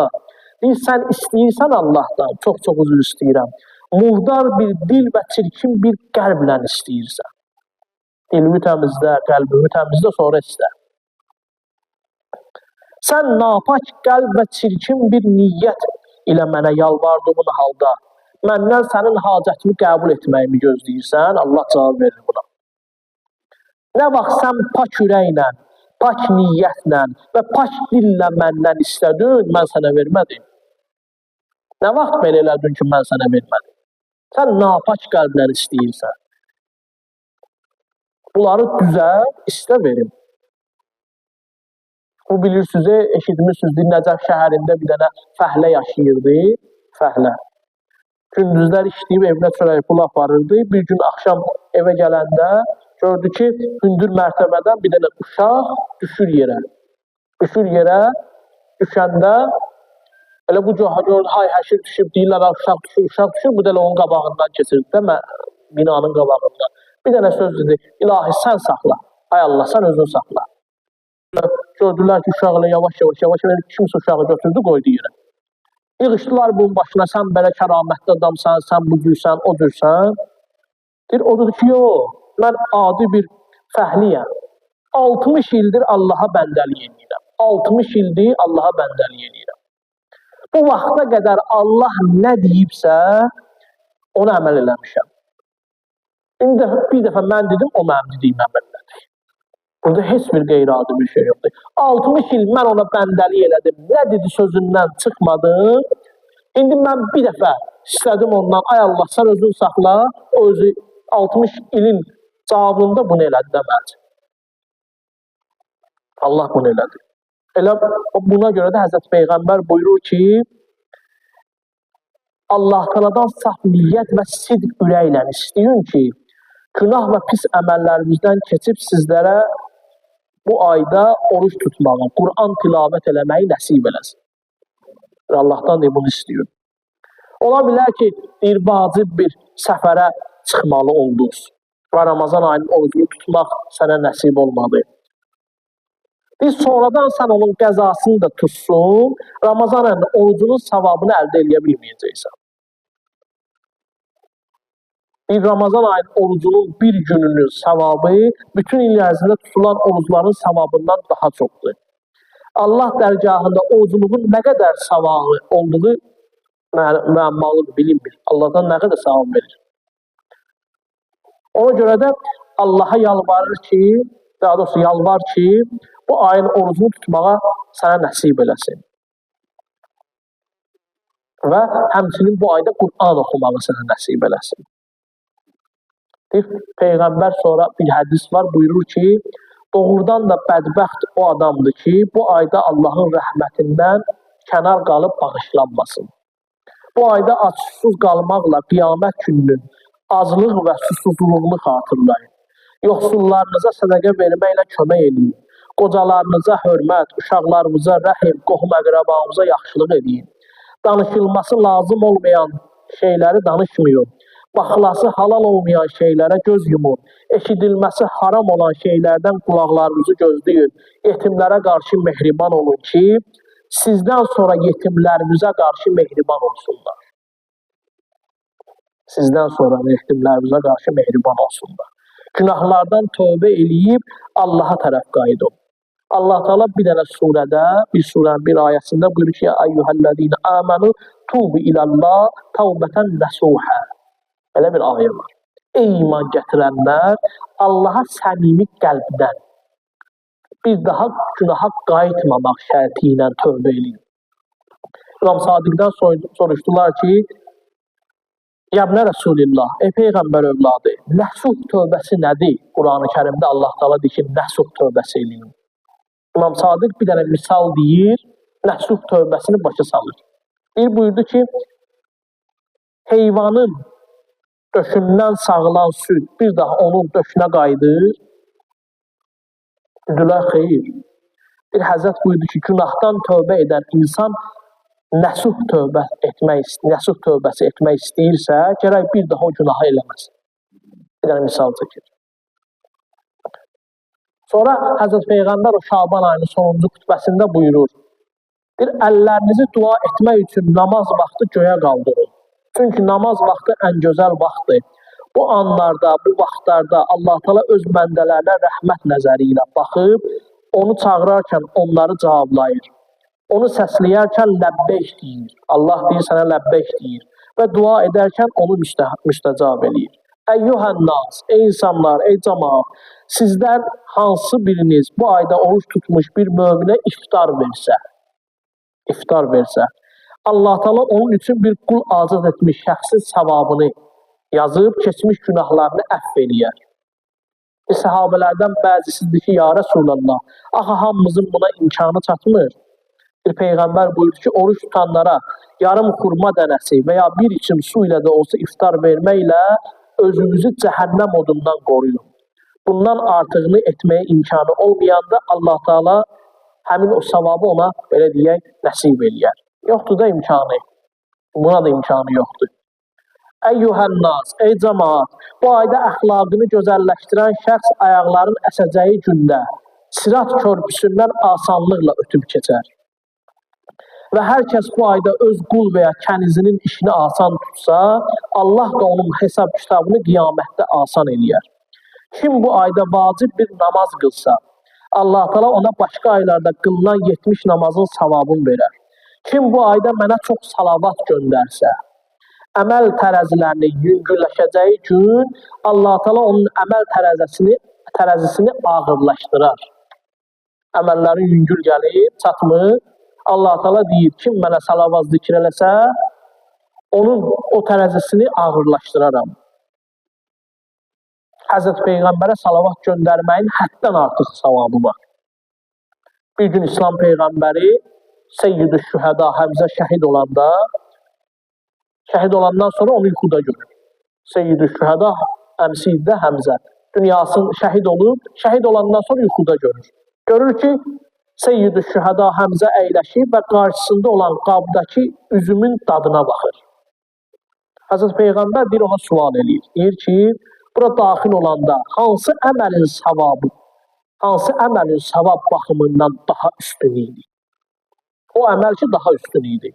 Bir sən istəyirsən Allahdan, çox-çox üzr istəyirəm. Murdar bir dil və çirkin bir qəlblə istəyirsən. Dilimi təmizlə, qəlbimi təmizlə, sonra istə. Sən napak qəlb və çirkin bir niyyət ilə mənə yalvardığın halda məndən sənin hacətini qəbul etməyimi gözləyirsən, Allah cavab verir buna. Nə vaxt sən pak ürəklə, pak niyyətlə və pak dillə məndən istədin, mən sənə vermədim. Nə vaxt belə elədin ki, mən sənə vermədim? Sən napak qəlblə istəyirsən. Bunları düzəlt, istə verim. Bu bilirsiniz, eşitmişsiniz, Nəcəf şəhərində bir dənə fəhlə yaşayırdı, fəhlə. Gündüzlər işləyib evinə çörək pulu aparırdı. Bir gün axşam evə gələndə gördü ki, hündür mərtəbədən bir dənə uşaq düşür yerə. Düşür yerə, düşəndə elə bu gördü, hay həşir düşüb, deyirlər, uşaq düşür, uşaq düşür. Bu da elə onun qabağından keçirdi də, binanın qabağından. Bir dənə söz dedi, ilahi sən saxla, ay Allah, sən özün saxla. Gördülər ki, uşaq elə yavaş-yavaş, yavaş-yavaş kimsə uşağı götürdü, qoydu yerə. Yığışdılar bunun başına, sən belə kəramətli adamsan, sən bu cürsən, o cürsən. Deyir, o dedi ki, yox, mən adi bir fəhliyəm. 60 ildir Allaha bəndəlik eləyirəm. 60 ildir Allaha bəndəlik eləyirəm. Bu vaxta qədər Allah nə deyibsə, ona əməl eləmişəm. İndi bir dəfə mən dedim, o mənim dediyimə əməl elədi. Burada heç bir qeyri-adi bir şey yoxdur. 60 il mən ona bəndəlik elədim. Nə dedi sözündən çıxmadım. İndi mən bir dəfə istədim ondan, ay Allah, sən özün saxla, o özü 60 ilin cavabında bunu elədi də məncə. Allah bunu elədi. Elə buna görə də Həzrət Peyğəmbər buyurur ki, Allah Teala'dan saf niyyət və sidq ürəklə istəyin ki, günah və pis əməllərimizdən keçib sizlərə bu ayda oruç tutmağı, Quran tilavət eləməyi nəsib eləsin. Allahdan deyir, bunu istəyir. Ola bilər ki, deyir, vacib bir səfərə çıxmalı oldunuz və Ramazan ayının orucunu tutmaq sənə nəsib olmadı. Biz sonradan sən onun qəzasını da tutsun, Ramazan ayının orucunun savabını əldə eləyə bilməyəcəksən. Bir Ramazan ayının orucunun bir gününün savabı bütün il ərzində tutulan orucların savabından daha çoxdur. Allah dərgahında orucluğun nə qədər savabı olduğu müəmmalıdır, bilinmir. Allahdan nə qədər savab verir. Ona görə də Allaha yalvarır ki, daha doğrusu yalvar ki, bu ayın orucunu tutmağa sənə nəsib eləsin. Və həmçinin bu ayda Quran oxumağı sənə nəsib eləsin. Deyir, Peyğəmbər sonra bir hədis var, buyurur ki, doğrudan da bədbəxt o adamdır ki, bu ayda Allahın rəhmətindən kənar qalıb bağışlanmasın. Bu ayda ac-susuz qalmaqla qiyamət gününün aclıq və susuzluğunu xatırlayın. Yoxsullarınıza sədəqə verməklə kömək eləyin. Qocalarınıza hörmət, uşaqlarınıza rəhim, qohum-əqrəbanıza yaxşılıq eləyin. Danışılması lazım olmayan şeyləri danışmayın. Baxılası halal olmayan şeylərə göz yumun. Eşidilməsi haram olan şeylərdən qulaqlarınızı gözləyin. Yetimlərə qarşı mehriban olun ki, sizdən sonra yetimlərimizə qarşı mehriban olsunlar. Sizdən sonra yetimlərimizə qarşı mehriban olsunlar. Günahlardan tövbə eləyib Allaha tərəf qayıdın. Allah Teala bir dənə surədə, bir surənin bir ayəsində buyurur ki, Ya eyyuhəl-ləzīnə əmənu tubu ilallah tavbətən nəsuhə. Belə bir ayə var. Ey iman gətirənlər, Allaha səmimi qəlbdən bir daha günaha qayıtmamaq şərti ilə tövbə eləyin. İmam Sadiqdən soruşdular ki, Yəbnə Rəsulillah, ey Peyğəmbər övladı, nəsuh tövbəsi nədir? Qur'an-ı Kərimdə Allah Teala deyir ki, nəsuh tövbəsi eləyin. İmam Sadiq bir dənə misal deyir, nəsuh tövbəsini başa salır. Bir buyurdu ki, heyvanın döşündən sağılan süd bir daha onun döşünə qayıdır. Dedilər, xeyr. Bir həzrət buyurdu ki, günahdan tövbə edən insan nəsuh tövbə etmək, nəsuh tövbəsi etmək istəyirsə, gərək bir daha o günahı eləməsin. Bir dənə misal çəkir. Sonra Həzrət Peyğəmbər o Şaban ayının sonuncu xutbəsində buyurur. Deyir, əllərinizi dua etmək üçün namaz vaxtı göyə qaldırın. Çünki namaz vaxtı ən gözəl vaxtdır. Bu anlarda, bu vaxtlarda Allah Teala öz bəndələrinə rəhmət nəzəri ilə baxıb, onu çağırarkən onları cavablayır. Onu səsləyərkən ləbbeyk deyir. Allah deyir, sənə ləbbeyk deyir. Və dua edərkən onu müstəcab eləyir. Əyyuhən-nas, ey insanlar, ey cemaat, sizdən hansı biriniz bu ayda oruç tutmuş bir möminə iftar versə, Allah Teala onun üçün bir qul azad etmiş şəxsin savabını yazıb, keçmiş günahlarını əfv eləyər. Səhabələrdən bəzisi dedi ki, ya Rəsulallah, axı hamımızın buna imkanı çatmır. Bir peyğəmbər buyurdu ki, oruç tutanlara yarım xurma dənəsi və ya bir içim su ilə də olsa iftar verməklə özünüzü cəhənnəm odundan qoruyun. Bundan artığını etməyə imkanı olmayanda Allah Teala həmin o savabı ona, belə deyək, nəsib eləyər. Yoxdur da imkanı. Buna da imkanı yoxdur. Əyyuhənnas, ey cemaat, bu ayda əxlaqını gözəlləşdirən şəxs ayaqların əsəcəyi gündə Sirat körpüsündən asanlıqla ötüb keçər. Və hər kəs bu ayda öz qul və ya kənizinin işini asan tutsa, Allah da onun hesab kitabını qiyamətdə asan eləyər. Kim bu ayda vacib bir namaz qılsa, Allah Teala ona başqa aylarda qılınan 70 namazın savabını verər. Kim bu ayda mənə çox salavat göndərsə, əməl tərəzilərini yüngülləşəcəyi gün Allah Teala onun əməl tərəzisini ağırlaşdırar. Əməlləri yüngül gəlib, çatmır. Allah Teala deyir, kim mənə salavat zikr eləsə, onun o tərəzisini ağırlaşdıraram. Həzrət Peyğəmbərə salavat göndərməyin həddən artıq savabı var. Bir gün İslam Peyğəmbəri Seyyid-i Şühəda Həmzə şəhid olanda, şəhid olandan sonra onu yuxuda görür. Seyyid-i Şühəda əmsi idi də Həmzə. Dünyasın şəhid olub, şəhid olandan sonra yuxuda görür. Görür ki, Seyyid-i Şühəda Həmzə əyləşib və qarşısında olan qabdakı üzümün dadına baxır. Həzrət Peyğəmbər bir ona sual eləyir. Deyir ki, bura daxil olanda hansı əməlin savabı, hansı əməlin savab baxımından daha üstün idi? O əməl ki, daha üstün idi.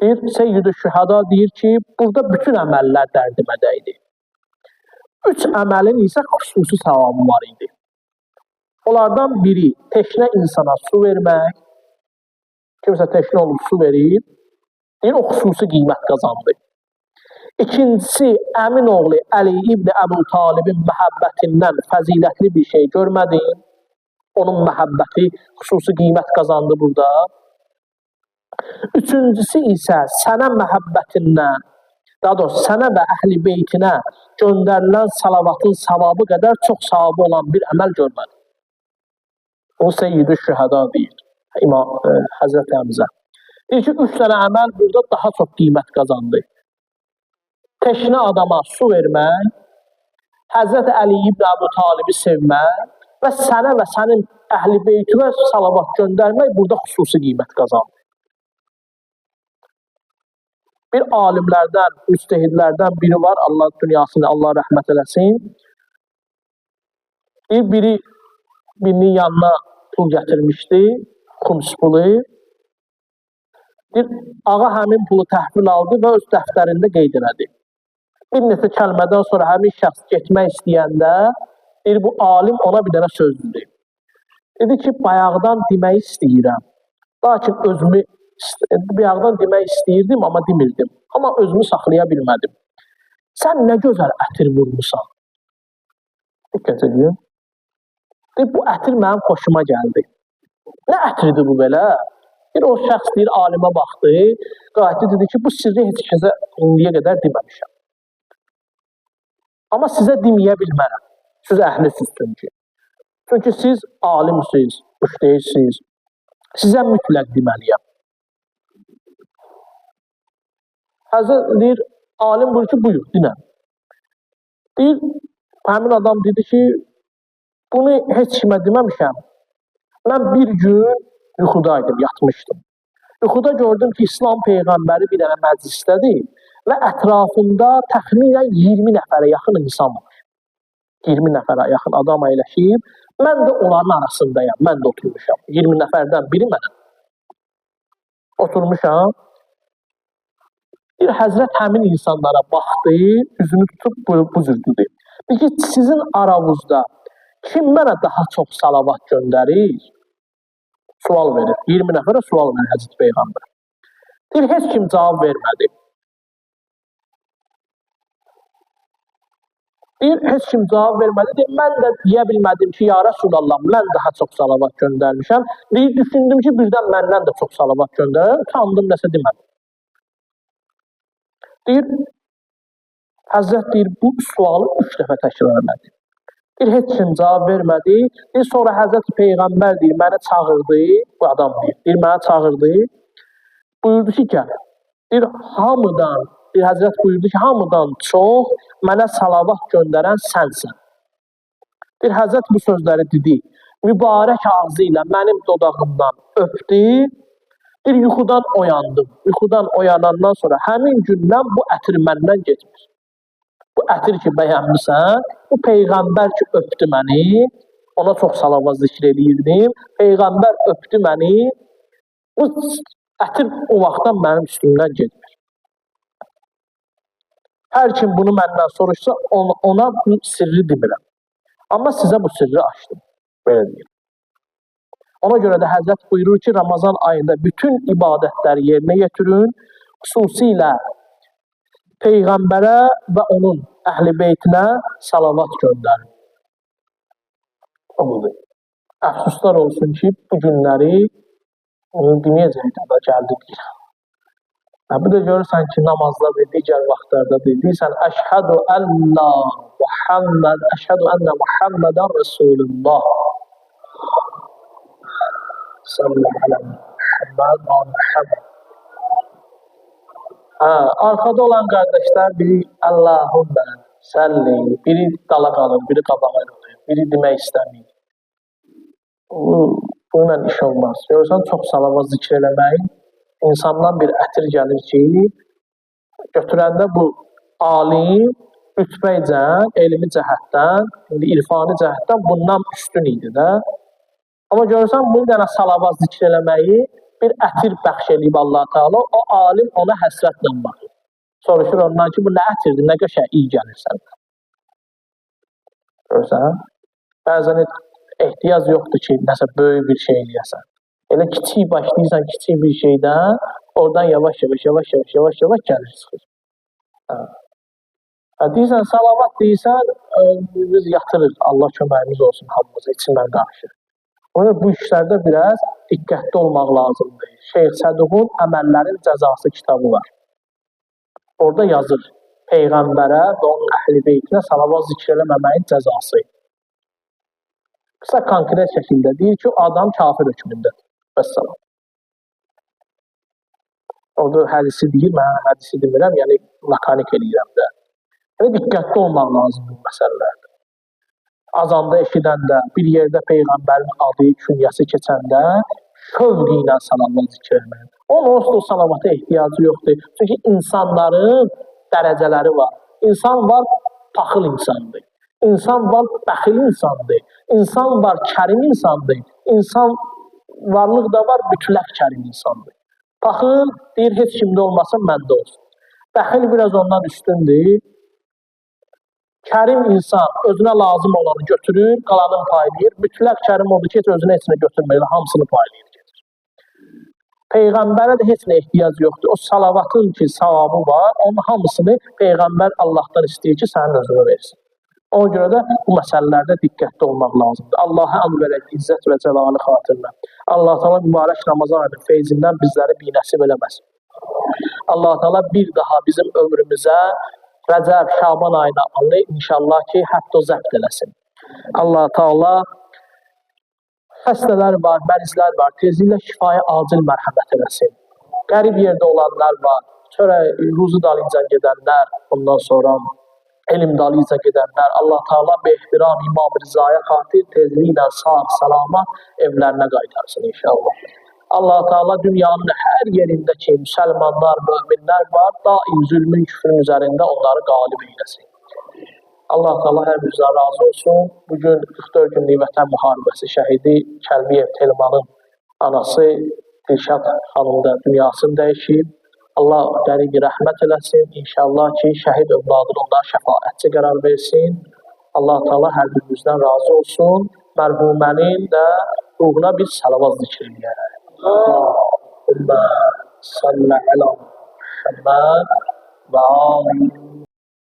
Deyir, Seyyid-i Şühəda deyir ki, burada bütün əməllər dərdimə dəydi. Üç əməlin isə xüsusi savabı var idi. Onlardan biri teşnə insana su vermək, kimsə teşnə olub su verir, deyir, o xüsusi qiymət qazandı. İkincisi, əmin oğlu Əli ibn Əbu Talibin məhəbbətindən fəzilətli bir şey görmədim. Onun məhəbbəti xüsusi qiymət qazandı burada. Üçüncüsü isə sənə məhəbbətindən, daha doğrusu sənə və əhl-i beytinə göndərilən salavatın savabı qədər çox savabı olan bir əməl görmədim. O Seyyid-i Şühəda deyir, İmam Həzrət Həmzə. Deyir ki, üç dənə əməl burada daha çox qiymət qazandı. Teşnə adama su vermək, Həzrət Əli ibn Əbu Talibi sevmək və sənə və sənin əhl-i beytinə salavat göndərmək burada xüsusi qiymət qazandı. Bir alimlərdən, müstehidlərdən biri var, Allah dünyasını Allah rəhmət eləsin. Biri birinin yanına pul gətirmişdi, xums pulu. Bir ağa həmin pulu təhvil aldı və öz dəftərində qeyd elədi. Bir neçə kəlmədən sonra həmin şəxs getmək istəyəndə, deyir, bu alim ona bir dənə söz dedi. Dedi ki, bayaqdan demək istəyirəm. Lakin özümü, bayaqdan demək istəyirdim, amma demirdim. Amma özümü saxlaya bilmədim. Sən nə gözəl ətir vurmusan. Diqqət edin. Deyir, bu ətir mənim xoşuma gəldi. Nə ətridir bu belə? Deyir, o şəxs deyir, alimə baxdı, qayıtdı, dedi ki, bu sirri heç kəsə indiyə qədər deməmişəm. Amma sizə deməyə bilmərəm. Siz əhlisiniz çünki. Çünki siz alimsiniz, müştehidsiniz. Sizə mütləq deməliyəm. Həzrət deyir, alim buyur ki, buyur, dinə. Deyir, həmin adam dedi ki, bunu heç kimə deməmişəm. Mən bir gün yuxudaydım, yatmışdım. Yuxuda gördüm ki, İslam Peyğəmbəri bir dənə məclisdədir və ətrafında təxminən 20 nəfərə yaxın insan var. 20 nəfərə yaxın adam əyləşib. Mən də onların arasındayam, mən də oturmuşam. 20 nəfərdən biri mənəm. Oturmuşam. Bir həzrət həmin insanlara baxdı, üzünü tutub bu cür dedi. Dedi ki, sizin aranızda kim mənə daha çox salavat göndərir? Sual verir. 20 nəfərə sual verir Həzrət Peyğəmbər. Deyir, heç kim cavab vermədi. Deyir, heç kim cavab vermədi. Deyir, mən də deyə bilmədim ki, ya Rəsulallah, mən daha çox salavat göndərmişəm. Deyir, düşündüm ki, birdən məndən də çox salavat göndərəm. Utandım, nəsə demədim. Deyir, Həzrət deyir, bu sualı 3 dəfə təkrar elədi. Deyir, heç kim cavab vermədi. Deyir, sonra Həzrəti Peyğəmbər deyir, məni çağırdı, bu adam deyir, deyir, məni çağırdı. Buyurdu ki, gəl. Deyir, hamıdan, deyir, Həzrət buyurdu ki, hamıdan çox mənə salavat göndərən sənsən. Deyir, Həzrət bu sözləri dedi. Mübarək ağzı ilə mənim dodağımdan öpdü. Deyir, yuxudan oyandım. Yuxudan oyanandan sonra həmin gündən bu ətir məndən getmir. Bu ətir ki, bəyənmirsən, bu Peyğəmbər ki, öpdü məni, ona çox salavat zikr eləyirdim. Peyğəmbər öpdü məni, bu ətir o vaxtdan mənim üstümdən getmir. Hər kim bunu məndən soruşsa, ona bu sirri demirəm. Amma sizə bu sirri açdım. Belə deyir. Ona görə də Həzrət buyurur ki, Ramazan ayında bütün ibadətləri yerinə yetirin, xüsusilə Peyğəmbərə və onun əhl-i beytinə salavat göndərin. O budur. Əfsuslar olsun ki, bu günləri onu deməyəcəkdim da gəldi deyirəm. Bu da görürsən ki, namazdadır, digər vaxtlardadır. Deyirsən, əşhədu ənə Muhammed, əşhədu ənə Muhammedən Resulullah. Sallallahu alə Muhammed və Muhammed. Hə, arxada olan qardaşlar biri Allahümmə səlli, biri dala qalır, biri qabağa qalır, biri demək istəmir. Bununla iş olmaz. Görürsən, çox salavat zikr eləməyin. İnsandan bir ətir gəlir ki, götürəndə bu alim rütbəycə, elmi cəhətdən, indi irfani cəhətdən bundan üstün idi də. Amma görürsən, bu dənə salavat zikr eləməyi bir ətir bəxş eləyib Allah Teala, o alim ona həsrətlə baxır. Soruşur ondan ki, bu nə ətirdir, nə qəşəng iyi gəlir səndən. Görürsən? Bəzən ehtiyac yoxdur ki, nəsə böyük bir şey eləyəsən. Elə kiçik başlayırsan, kiçik bir şeydən, oradan yavaş-yavaş, yavaş-yavaş, yavaş-yavaş gəlir, çıxır. Hə, deyirsən, salavat deyirsən, biz yatırıq, Allah köməyimiz olsun hamımıza, içindən qarışır. Ona görə bu işlərdə biraz diqqətli olmaq lazımdır. Şeyx Səduqun Əməllərin Cəzası kitabı var. Orada yazır, Peyğəmbərə və onun əhl-i beytinə salavat zikr eləməməyin cəzası. Qısa konkret şəkildə deyir ki, adam kafir hökmündədir. Vəssalam. Orada hədisi deyir, mən hədisi demirəm, yəni lakanik eləyirəm də. Yəni, diqqətli olmaq lazımdır bu məsələlərdə. Azanda eşidəndə, bir yerdə Peyğəmbərin adı, künyəsi keçəndə şövq ilə salavat zikr etməli. Onun onsuz o salavata ehtiyacı yoxdur. Çünki insanların dərəcələri var. İnsan var, paxıl insandır. İnsan var, bəxil insandır. İnsan var, kərim insandır. İnsan varlıq da var, mütləq kərim insandır. Paxıl deyir, heç kimdə olmasın, məndə olsun. Bəxil biraz ondan üstündür. Kərim insan özünə lazım olanı götürür, qalanını paylayır. Mütləq kərim odur ki, heç özünə heç nə götürmür, hamısını paylayır, gedir. Peyğəmbərə də heç nə ehtiyac yoxdur. O salavatın ki, savabı var, onun hamısını Peyğəmbər Allahdan istəyir ki, sənin özünə versin. Ona görə də bu məsələlərdə diqqətli olmaq lazımdır. Allaha əmr verək izzət və cəlalı xatirinə. Allah Teala mübarək Ramazan ayının feyzindən bizləri binəsib eləməsin. Allah Teala bir daha bizim ömrümüzə Rəcəb, Şaban ayına alır, inşallah ki, hətta zəbt eləsin. Allah Teala xəstələr var, mərizlər var, tezliklə şifaya acil mərhəmət eləsin. Qərib yerdə olanlar var, çörək, ruzu dalınca gedənlər, ondan sonra elm dalınca gedənlər, Allah Teala bi ehtiram İmam Rızaya xatir tezliklə sağ, salamat evlərinə qaytarsın inşallah. Allah Teala dünyanın hər yerindəki müsəlmanlar, möminlər var, daim zülmün, küfrün üzərində onları qalib eyləsin. Allah Teala hər birimizdən razı olsun. Bugün 44 günlük vətən müharibəsi şəhidi Kəlbiyev Telmanın anası Dilşad xanım da dünyasını dəyişib. Allah qəriqi rəhmət eləsin. İnşallah ki, şəhid övladını onlara şəfaətçi qərar versin. Allah Teala hər birimizdən razı olsun. Mərhumənin də ruhuna bir salavat zikr eləyərək. Allahümme salli ala Muhammed və ali